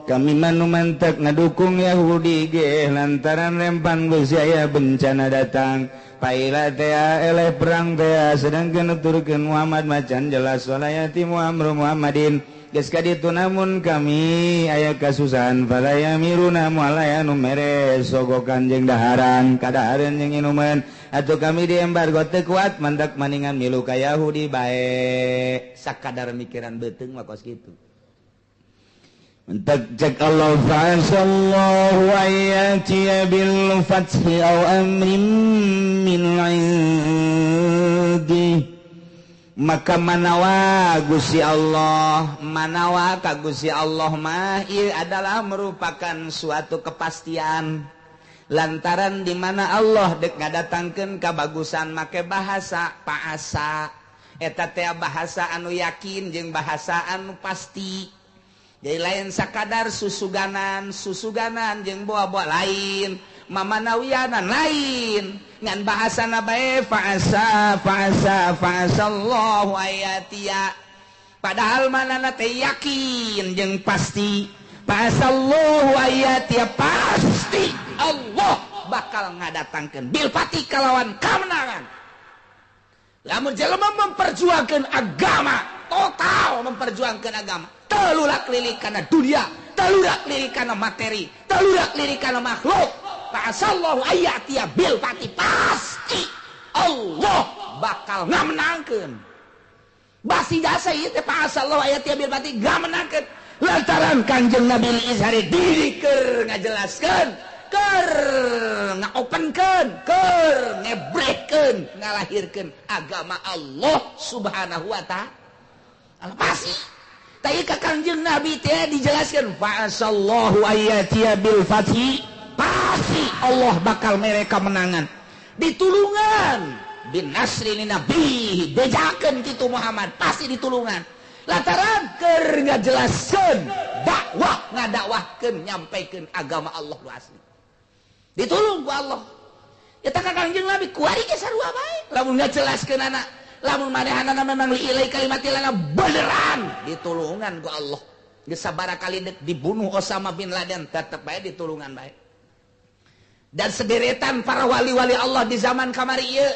Kami manu mantek ngadukung Yahudi ge lantaran rempan geus aya bencana datang. Paila tea eleh perang tea sedangkeun nuturkeun Muhammad macan jelas walayati Muhammad Muhammadin geus ka ditu namun kami aya kasusahan falaya miruna mualaya nu mere sogokan jeung daharan kadahareun jeung inuman atuh kami di embargo teu kuat mantak maningan milu ka Yahudi bae sakadar mikiran beuteung mah kos kitu. Mentak cek Allah fa'asallahu ayatiya bil fathi aw amrin min indi. Maka manawa Gusti Allah, manawa ka Gusti Allah mah ieu adalah merupakan suatu kepastian. Lantaran di mana Allah dek ngadatangkeun kabagusan make bahasa paasa. Eta teh bahasa anu yakin jeung bahasa anu pasti. Jadi lain sakadar susuganan, susuganan jeung boa-boa lain, mamanawianan lain. Ngan bahasana bae fa'asa fa'asa fa'asallahu ayatia. Padahal manana teh yakin jeung pasti. Fa'asallahu ayatia pasti Allah bakal ngadatangkeun bil pati kalawan kamenangan. Lamun jelema memperjuangkeun agama, total memperjuangkeun agama. Telulak lirik karena dunia, telulak lirik karena materi, telulak lirik karena makhluk. Fa'asallahu ayatia bil pati pasti Allah bakal ngamenangkeun. Basi jasa ieu teh fa'asallahu ayatia bil pati ngamenangkeun. Lantaran Kanjeng Nabi Izhari diri keur ngajelaskeun, keur ngaopenkeun, keur ngebrekeun, ngalahirkeun agama Allah Subhanahu wa ta'ala. Pasti tapi ka Kangjeng Nabi teh dijelaskan fa'asallahu ayatiya bil fathi pasti Allah bakal mere kemenangan ditulungan bin nasri nabi bejakeun kitu Muhammad pasti ditulungan lantaran keur ngajelaskeun dakwah ngadakwahkeun nyampaikeun agama Allah nu asli ditulung ku Allah eta ka Kangjeng Nabi kuari ge sarua bae lamun ngajelaskeun anak lamun manehanana memang liilai kalimatilana beneran ditulungan ku Allah. Geus sabaraha kali dek dibunuh Osama bin Laden tetep bae ditulungan bae. Dan sederetan para wali-wali Allah di zaman kamari ieu,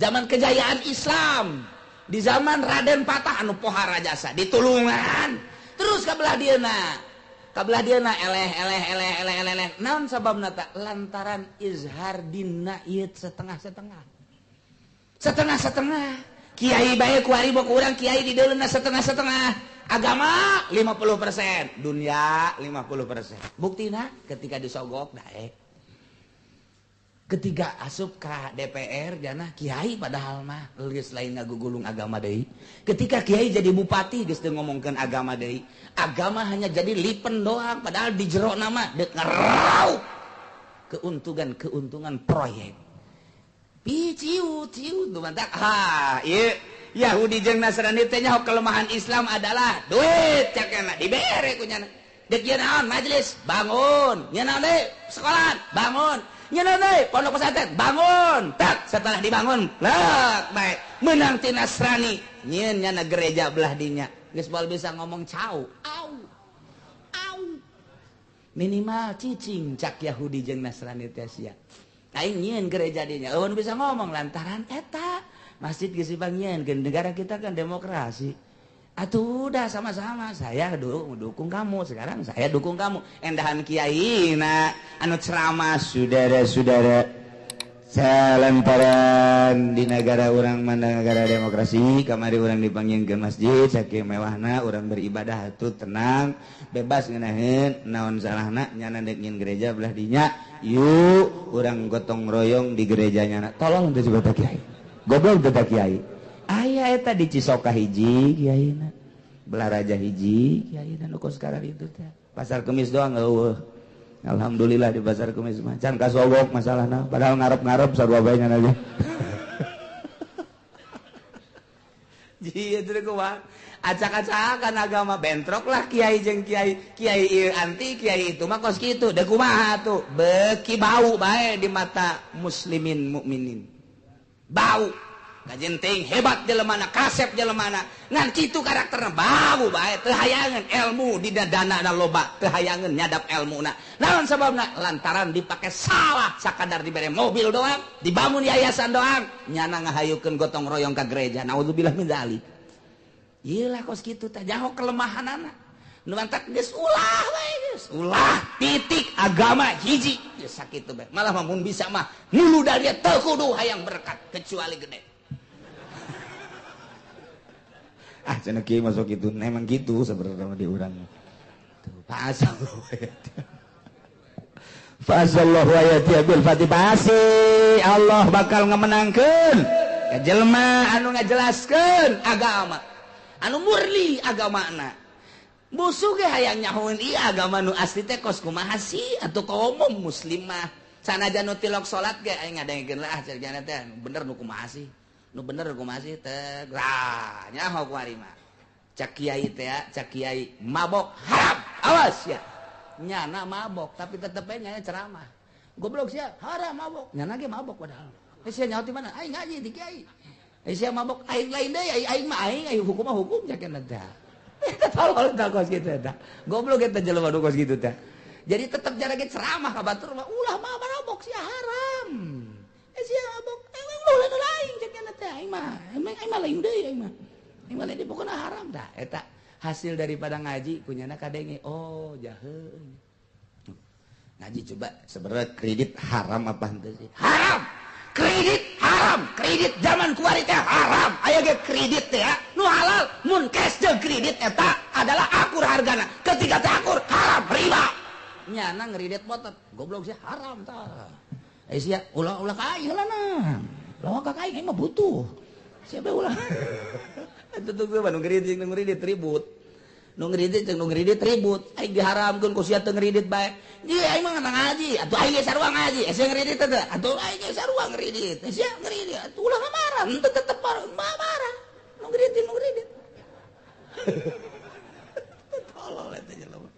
zaman kejayaan Islam, di zaman Raden Patah anu pohara jasa ditulungan. Terus ka belah dieuna. Ka belah dieuna eleh eleh eleh eleh eleh. Naon sababna ta? Lantaran izhar dina ieu setengah-setengah. Setengah-setengah. Kiai bae kuari bok urang kiai di deuleuna setengah-setengah. Agama 50%, dunia 50%. Buktina ketika disogok daek. Ketika asup ka DPR jana kiai padahal mah geus lain ngagugulung agama deui. Ketika kiai jadi bupati geus teu ngomongkeun agama deui. Agama hanya jadi lipen doang padahal di jero nama deuk ngeraup keuntungan-keuntungan proyek. Ciu ciu tuh mantak ha ieu Yahudi jeung Nasrani teh nyaho kelemahan Islam adalah duit cakena dibere ku nyana. Deuk ieu naon majelis bangun, nya naon deui sekolah bangun, nya naon deui pondok pesantren bangun. Tak setelah dibangun lek bae meunang ti Nasrani nyieun nyana gereja belah dinya. Geus moal bisa ngomong cau. Au. Au. Minimal cicing cak Yahudi jeung Nasrani teh sia. Aing nyieun gereja dinya. Eueun bisa ngomong lantaran eta masjid geus dipangnyieun. Negara kita kan demokrasi. Atuh udah sama-sama saya dulu dukung kamu, sekarang saya dukung kamu. Endahan kiai na anu ceramah saudara-saudara salantaran di negara orang mana negara demokrasi kamari orang dipanggil ke masjid saking mewahna orang beribadah tuh tenang bebas ngeunaheun naon salahna nyana dek nyin gereja belah dinya yuk orang gotong royong di gerejanya na tolong teh coba kiai goblok teh kiai aya eta di Cisoka hiji kiaina belah raja hiji kiaina nu kos sekarang itu teh pasar kemis doang eueuh. Alhamdulillah di pasar kemis mah can kasogok masalahna padahal ngarep-ngarep sarua bae nya aja. Ji eta kumaha acak-acakan agama bentrok lah kiai jeung kiai kiai ieu anti kiai itu mah kos kitu da kumaha tuh beuki bau bae di mata muslimin mukminin bau kajenting hebat jelemana kasep jelemana ngan kitu karakterna bau bae teu hayangeun ilmu dina dana loba teu hayangeun nyadap elmuna naon sababna lantaran dipake salah sakadar dibere mobil doang dibangun yayasan doang nyana ngahayukeun gotong royong ka gereja naudzubillah min dzalik ieu lah kos kitu teh jaho kelemahanana nu mantak geus ulah bae geus ulah titik agama hiji geus sakitu bae malah mah mun bisa mah nulu dari teu kudu hayang berkat kecuali gede. Ah cenah kieu masuk itu emang gitu sebenarnya di urang. Tuh fasallahu ayati bil fatih Allah bakal ngamenangkeun ka jelema anu ngajelaskeun agama anu murni agamana. Musuh ge hayang nyahoeun ieu agama nu asli teh kos kumaha sih atuh kaum muslimah sanajan nu tilok salat ge aing ngadengekeun lah cenah teh bener nu kumaha sih. Nu bener kumaha sih teh lah nyaho kuari mah cak kiai teh cak kiai mabok haram awas ya nyana mabok tapi tetep bae nyana ceramah goblok sia haram mabok nyana ge mabok padahal sia nyaho ti mana aing ngaji di kiai sia mabok aing lain deui aing mah aing aing hukum mah hukum cak teh eta tolol tah kos kitu eta goblok eta jelema nu kos kitu teh jadi tetep jara ge ceramah ka batur mah ulah mah mabok sia haram sia mabok ulah lain cek teh aing mah aing mah lain deui aing mah lain deui pokona haram tah eta hasil daripada ngaji kunyana kadenge oh jaheun ngaji coba sebenarnya kredit haram apa henteu sih haram kredit haram kredit zaman kuari teh haram aya ge kredit teh ya nu halal mun cash jeung kredit eta adalah akur hargana ketika teh akur haram riba nyana ngredit motor goblok sih haram tah sia ulah-ulah ka aing heula na lawan ka aing mah butuh siapa ulah eta tuh mah nu ngredit ribut nu ngredit jeung nu ngredit ribut aing diharamkeun ku sia teu ngredit bae ieu aing mah ngaji atuh aing ge sarua ngaji sia ngredit teh atuh aing ge sarua ngredit sia ngredit atuh ulah marah henteu tetep marah nu ngredit nu ngredit tolol eta jelema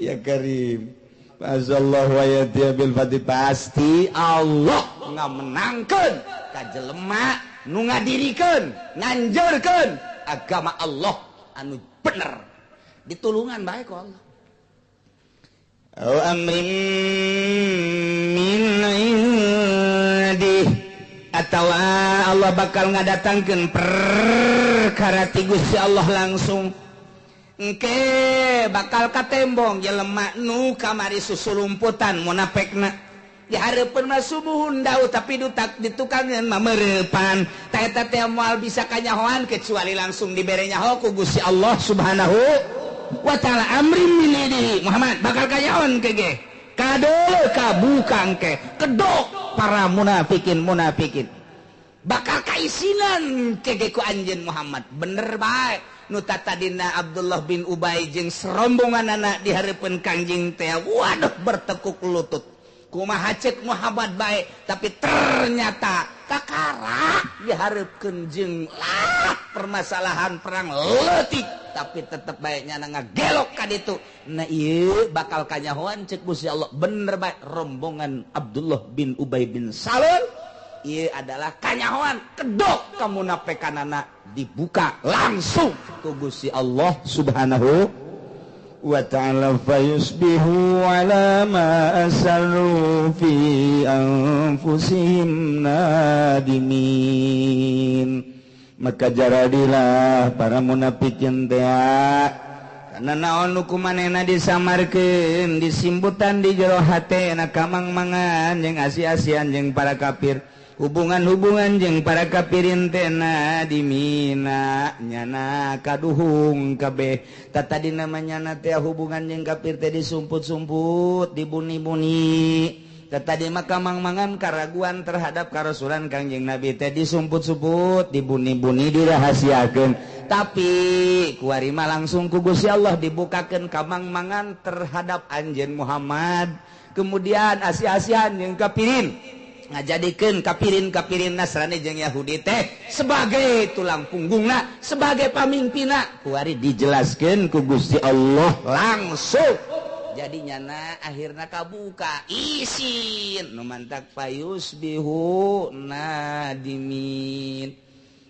ya karim Azallahu ayati bil fatih pasti Allah ngamenangkeun ka jelema nu ngadirikeun nganjurkeun agama Allah anu bener ditulungan bae ku Allah. Au amrin min indi atawa Allah bakal ngadatangkeun perkara ti Gusti Allah langsung. Engke bakal katembong jelema nu kamari susulumputan munafekna dihareupeun mah subuhun dau tapi dutak ditukangeun mah mereupan ta eta teh moal bisa kanyahoan kecuali langsung dibere nyaho ku Gusti Allah Subhanahu wa taala amrin min indihi Muhammad bakal kanyahoan ke ge kadeuleu kabuka engke kedok para munafikin munafikin bakal kaisinan ke ge ku anjeun Muhammad bener bae nu tatadina Abdullah bin Ubay jeung serombongan anak di hareupeun Kangjeng teh waduh bertekuk lutut kumaha ceuk Muhammad bae tapi ternyata kakara dihareupeun jeung lah permasalahan perang leutik tapi tetep bae nyana ngagelok ka ditu nah ieu bakal kanyahoan ceuk Gusti Allah bener bae rombongan Abdullah bin Ubay bin Salul Ieu adalah kanyahoan kedok kamunafikanana dibuka langsung ku Gusti Allah Subhanahu wa ta'ala fayusbihu ala ma asarru fi anfusihim nadimin. Maka jaradilah para munafikin teh karena naon nu kumanehna disamarkeun disimbutan di jero hate na kamang-mangan jeung asi-asian jeung para kafir, hubungan-hubungan jeung para kafirin teh nadimina nyana kaduhung kabeh. Tadi namanya teh hubungan jeung kafir teh disumput-sumput, dibuni-buni. Tadi maka mang-mangan karaguan terhadap karasulan Kangjeng Nabi teh disumput-sumput, dibuni-buni, dirahasiakeun. Tapi kuari mah langsung ku Gusti Allah dibukakeun kamang-mangan terhadap anjeun Muhammad. Kemudian asi-asian jeung kafirin ngajadikeun kafirin-kafirin Nasrani jeung Yahudi teh sebagai tulang punggungna, sebagai pamimpinna. Kuari dijelaskeun ku Gusti Allah langsung. Jadi nyana akhirna kabuka isin nu mantak fayusbihu nadimin.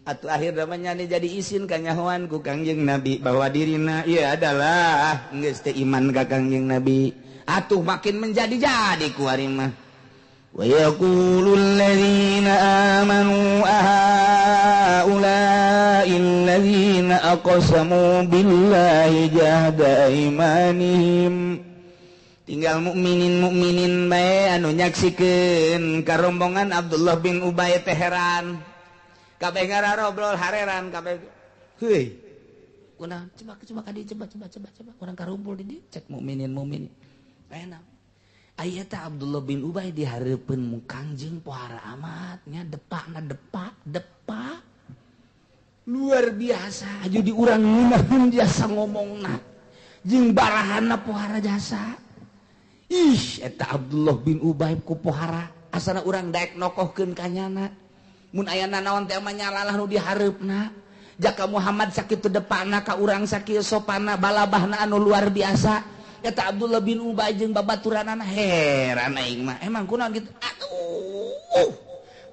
Atuh akhirna mah nyana jadi isin kanyahoan ku Kangjeng Nabi bahwa dirina ieu adalah geus teu iman ka Kangjeng Nabi. Atuh makin menjadi-jadi kuari mah. Wa yaqulul ladzina amanu ahaula'il ladzina aqsamu billahi jahda aimanihim. Tinggal mukminin mukminin bae anu nyaksikeun karombongan Abdullah bin Ubay teh heran. Kabeh ngararobrol hareran kabeh. Heuy. Kunaon coba coba ka dieu coba coba coba coba urang karumpul di dieu cek mukminin mukminin. Enak. Aya teh Abdullah bin Ubay di hareupeun mu Kangjeng pohara amat nya depakna depak depak. Luar biasa aju di urang ngeunaheun jasa ngomongna. Jeung barahana pohara jasa. Ih, eta Abdullah bin Ubay ku pohara asana urang daek nokohkeun ka nyana. Mun aya nanaon teh mah nyalalah nu dihareupna. Jaka Muhammad sakitu depana ka urang sakieu sopana balabahna anu luar biasa. Eta Abdullah bin Ubay jeung babaturanana heran aing mah. Emang kunaon kitu? Aduh.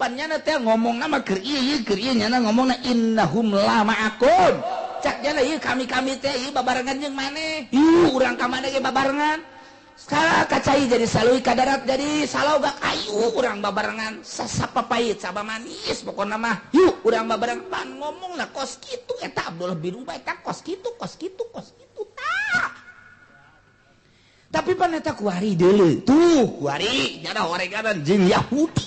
Pan nyana teh ngomongna mah keur ieu keur ieu nyana ngomongna innahum la ma'akum. Cak nyana ieu kami-kami teh ieu babarengan jeung maneh. Ieu urang ka maneh ge babarengan. Salah kacai jadi salui kadarat jadi salogak ayu urang babarengan sasapapait saba manis pokona mah yuk urang babareng pan ngomongna kos kitu eta Abdullah bin Ubay eta kos kitu kos kitu kos kitu tah. Tapi pan eta kuari deuleu tuh kuari nyana horeganan jeung Yahudi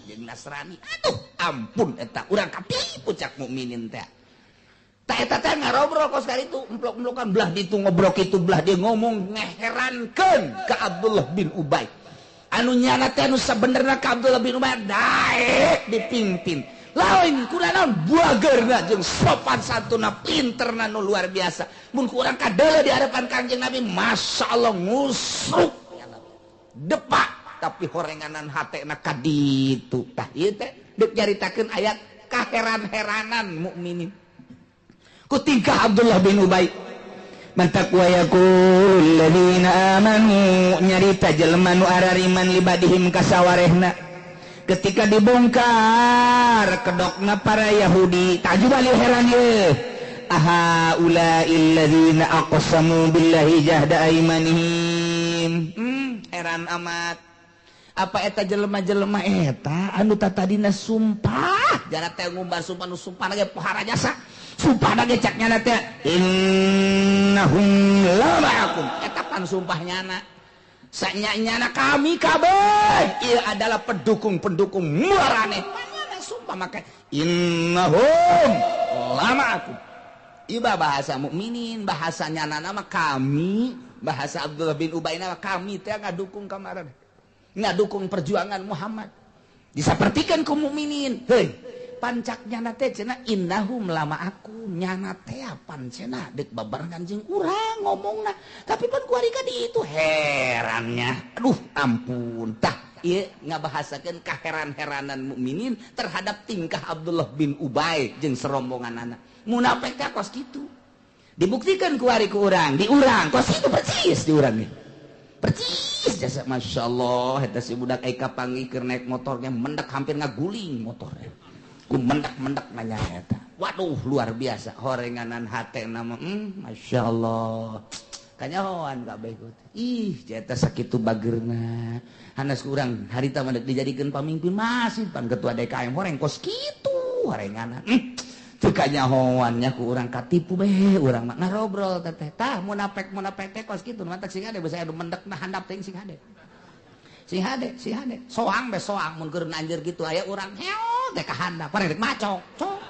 jeung Nasrani aduh ampun eta urang katipu cak mukminin teh. Tak eta teh ngarobrol kos kali itu emplok-emplokan belah ditu ngobrol kitu belah dia ngomong ngeherankeun ka Abdullah bin Ubay. Anu nyana teh anu sabenerna ka Abdullah bin Ubay daek dipimpin. Lain kurang naon buageurna jeung sopan santuna pinterna nu luar biasa. Mun ku urang kadeuleu di hadapan Kangjeng Nabi masyaallah ngusruk depak tapi horenganan hatena ka ditu. Tah ieu teh deuk nyaritakeun ayat kaheran-heranan mukminin. Ku tingkah Abdullah bin Ubay mantak wa yaqul ladzina amanu nyarita jelema nu arariman libadihim kasawarehna ketika dibongkar kedokna para Yahudi tajuba heran ye aha ulail ladzina aqsamu billahi jahda aimanihim. Heran amat apa eta jelema-jelema eta anu tatadina sumpah jara teh ngumbar sumpah nu sumpah ge pohara jasa sumpah ge cak nyana teh innahum la ma'akum eta pan sumpah nyana sanya-nyana kami kabeh ieu adalah pendukung-pendukung muarane panyana sumpah maka innahum la ma'akum. Iba bahasa mukminin bahasa nyana nama kami bahasa Abdullah bin Ubay nama kami teh ngadukung kamaran ngadukung perjuangan Muhammad disapertikeun ku mukminin. Heuy pancak nyana teh cenah innahum lama aku nyana teh pan cenah deuk babarengan jeung urang ngomongna tapi pan kuari ka ditu herannya aduh ampun tah ieu ngabahasakeun kaheran-heranan mukminin terhadap tingkah Abdullah bin Ubay jeung serombonganana. Munafik teh kos kitu dibuktikan kuari ku urang di urang kos kitu persis di urang nih. Percis jasa Masya Allah eta si budak ai kapanggih keur naik motornya mendak hampir ngaguling motornya. Ku mendak-mendak nanya eta. Waduh luar biasa horenganan hate nama Masya Allah. Kanyahoan kabeh ih jeta sakitu bagerna. Hanas kurang harita mah dijadikeun pamimpin masih pan ketua DKM horeng kos kitu horenganan. Teu kanyahoan nya ku urang katipu beh urang mah ngarobrol teteh. Tah munafik munafik teh kos kitu mantak sing hade basa anu mendekna handap teh sing hade. Sing hade, sing hade. Soang be soang mun keur anjir kitu aya urang heo teh ka handap rek macok. Cok.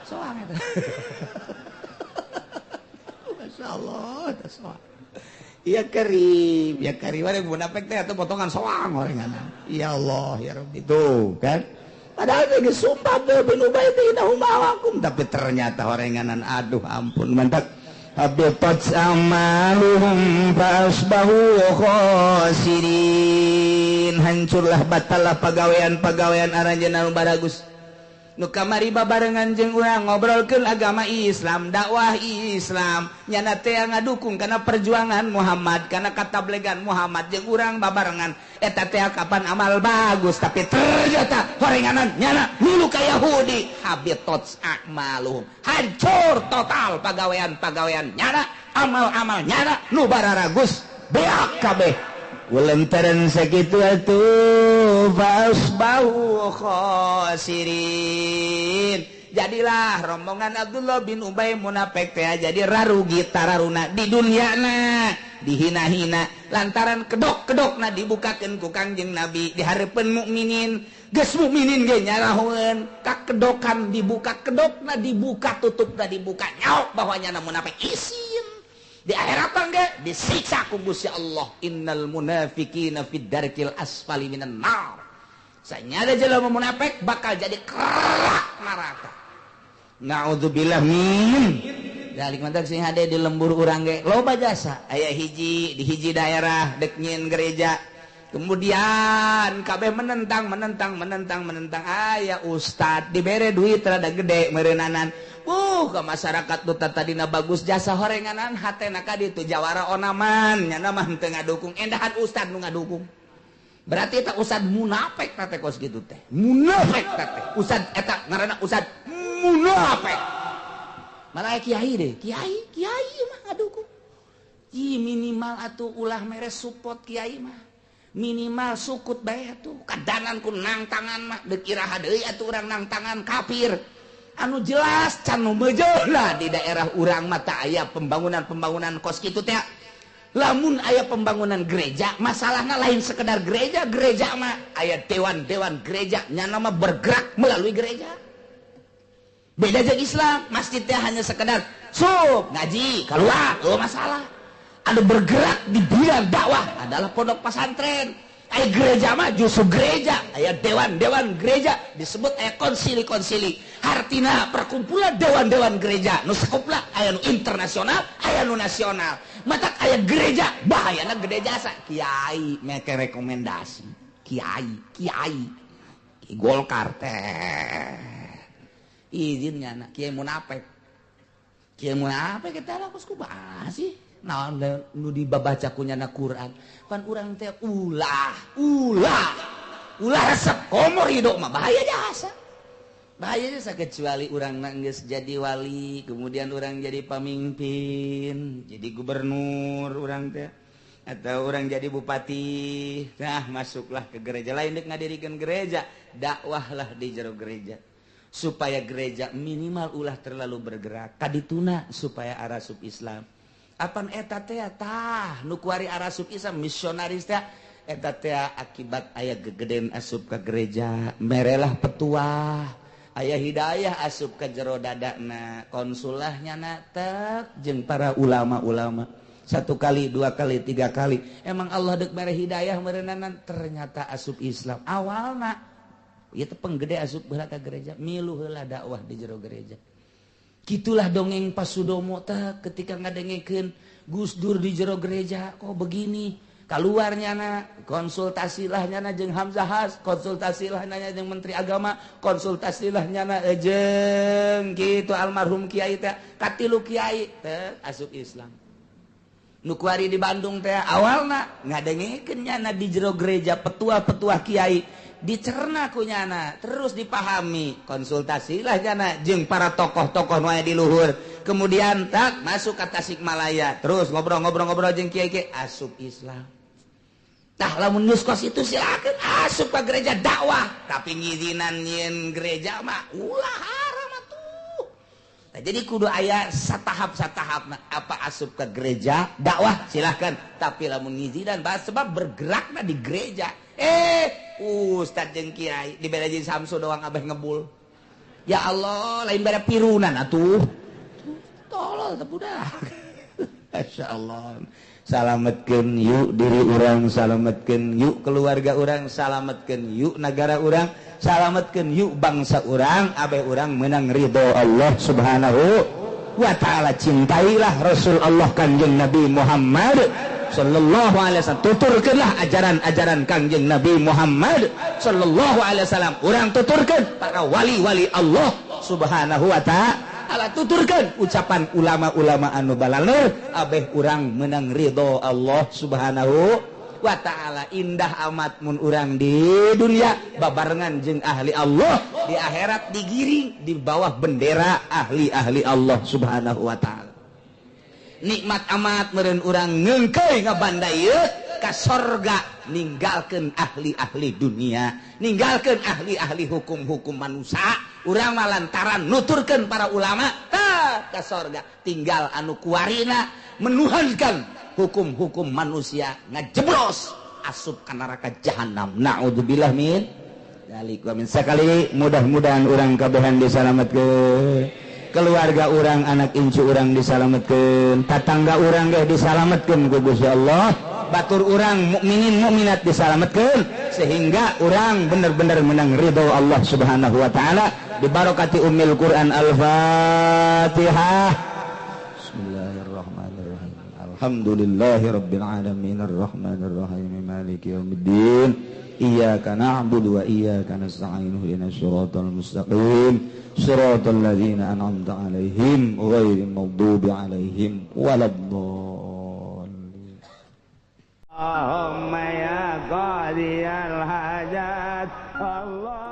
Soang eta. Masya Allah eta soang. Ya karim, ya karim ada munafik teh atau potongan soang horenganan. Ya Allah ya Rabbi tuh kan. Padahal geus sumpah bin Ubay teh innahum ma'akum tapi ternyata horenganan aduh ampun mantak habitat amaluhum fasbahu khasirin hancurlah batallah pagawean-pagawean aranjeunna nu baragus nu kamari babarengan jeung urang ngobrolkeun agama Islam dakwah Islam nyana teh ngadukung kana perjuangan Muhammad kana katablegan Muhammad jeung urang babarengan eta teh kapan amal bagus tapi ternyata horenganan nyana lulu ka Yahudi habitat a'maluhum hancur total pagawean-pagawean nyana amal-amal nyana nu bararagus beak kabeh Ulentaran sakitu atuh fasbahu khasirin. Jadilah rombongan Abdullah bin Ubay munafik teh jadi rarugi tararuna di dunyana dihina-hina lantaran kedok-kedokna dibukakeun ku Kangjeng Nabi di hareupeun mukminin. Geus mukminin ge nyarahoeun kakedokan dibuka kedokna dibuka tutupna dibuka nyaok bahwa nyana munafik isin. Di akhirat ge disiksa ku Gusti Allah innal munafiqina fid darkil asfali minan nar. Sanyada jelema munafik bakal jadi kerak neraka. Naudzubillah min dzalik. Mantak sing hade di lembur urang ge loba jasa aya hiji di hiji daerah dek nyieun gereja. Kemudian kabeh menentang menentang menentang menentang aya ustad dibere duit rada gede meureunnanan. Ke masyarakat nu tadina bagus jasa horenganan hatena ka ditu jawara onaman nyana mah teu ngadukung endahan ustad nu ngadukung. Berarti eta ustad munafik teh kos kitu teh. Munafik teh. Ustad eta ngaranna ustad munafik. Malah kiai deh, kiai kiai mah ngadukung. Ih minimal atuh ulah mere support kiai mah. Minimal sukut bae atuh. Kadanan ku nang tangan mah deuk iraha deui atuh urang nang tangan kafir. Anu jelas can nu meujeuhna di daerah urang mah tah aya pembangunan-pembangunan kos kitu teh. Lamun aya pembangunan gereja, masalahna lain sekedar gereja, gereja mah aya dewan-dewan gereja nyana mah bergerak melalui gereja. Beda jeung Islam, masjid teh hanya sekedar sup, ngaji, keluar, oh masalah. Anu bergerak di bidang dakwah adalah pondok pesantren. Aya gereja mah justru gereja, aya dewan-dewan gereja disebut aya konsili-konsili. Hartina perkumpulan dewan-dewan gereja nu sakupla aya nu internasional, aya nu nasional. Matak aya gereja bahayana gede jasa. Kiai make rekomendasi. Kiai, kiai. Ki Golkar teh. Izin nyana kiai munafik. Kiai munafik eta lah kos kumaha sih? Naon nu dibabaca ku nyana Quran pan urang teh ulah ulah ulah resep komor hidup mah bahaya jasa bahaya jasa kecuali urang geus jadi wali kemudian urang jadi pamimpin jadi gubernur urang teh atau urang jadi bupati nah masuklah ke gereja lain deuk ngadirikeun gereja dakwahlah di jero gereja supaya gereja minimal ulah terlalu bergerak kadituna supaya arasup Islam. Apan eta teh tah nu kuari arasup Islam misionaris teh eta teh akibat aya gegeden asup ka gereja merelah petuah aya hidayah asup ka jero dadana konsulah nyana tek jeung para ulama-ulama satu kali dua kali tiga kali emang Allah deuk mere hidayah meureunana ternyata asup Islam awalna ieu teh penggede asup heula ka gereja milu heula dakwah di jero gereja. Gitulah dongeng Pak Sudomo teh ketika ngadengekeun Gus Dur di jero gereja kok begini keluar nyana konsultasilah nyana jeung Hamzah Has konsultasilah nyana jeung Menteri Agama konsultasilah nyana jeung kitu almarhum kiai teh katilu kiai teh asup Islam. Nu kuari di Bandung teh awalna ngadengekeun nyana di jero gereja petua-petua kiai dicerna ku nyana terus dipahami konsultasilah nyana jeung para tokoh-tokoh nu aya di luhur kemudian tak masuk ke Tasikmalaya terus ngobrol-ngobrol-ngobrol jeung kiai-kiai asup Islam. Tah lamun geus kos itu silakan asup ka gereja dakwah tapi ngizinan nyieun gereja mah ulah haram atuh. Nah, jadi kudu aya satahap-satahap apa asup ke gereja dakwah silahkan tapi lamun ngizinan bahas sebab bergerakna di gereja ustad jeung kiai dibere jeung Samsu doang abeh ngebul. Ya Allah lain bere pirunan atuh tolol teh budak. Masyaallah. Salametkeun yuk diri urang, salametkeun yuk keluarga urang, salametkeun yuk negara urang, salametkeun yuk bangsa urang, abeh urang menang ridho Allah Subhanahu wa ta'ala. Cintailah Rasul Allah Kanjeng Nabi Muhammad sallallahu alaihi wasallam, tuturkeunlah ajaran-ajaran Kanjeng Nabi Muhammad sallallahu alaihi wasallam, urang tuturkeun para wali-wali Allah Subhanahu wa ta'ala, tuturkan ucapan ulama-ulama anu balaler abeh urang menang ridho Allah Subhanahu wa ta'ala. Indah amat mun urang di dunia babarengan jeung ahli Allah, di akhirat digiring di bawah bendera ahli-ahli Allah Subhanahu wa ta'ala. Nikmat amat meureun urang ngeungkeuy ngabanda ieu ka sorga, ninggalkeun ahli-ahli dunia, ninggalkeun ahli-ahli hukum-hukum manusia. Urang mah lantaran nuturkeun para ulama tah ka sorga, tinggal anu kuarina menuhankan hukum-hukum manusia ngajeblos asup ka neraka jahanam. Naudzubillah min dzalik. Wa min sakali mudah-mudahan urang kabehan disalametkeun, keluarga urang, anak incu urang disalametkeun, tatangga urang ge disalametkeun ku Gusti Allah, batur urang mukminin mukminat disalametkeun sehingga urang bener-bener menang ridho Allah Subhanahu wa ta'ala. Dibarokati ummil Quran. Al-Fatihah. Bismillahirrahmanirrahim. Alhamdulillahirabbil alamin arrahmanirrahim maliki yaumiddin. Iyyaka na'budu wa iyyaka nasta'in ihdinas siratal mustaqim siratal ladzina an'amta 'alaihim ghairil maghdubi 'alaihim waladdallin. Allahumma ya qadiyal hajat Allah.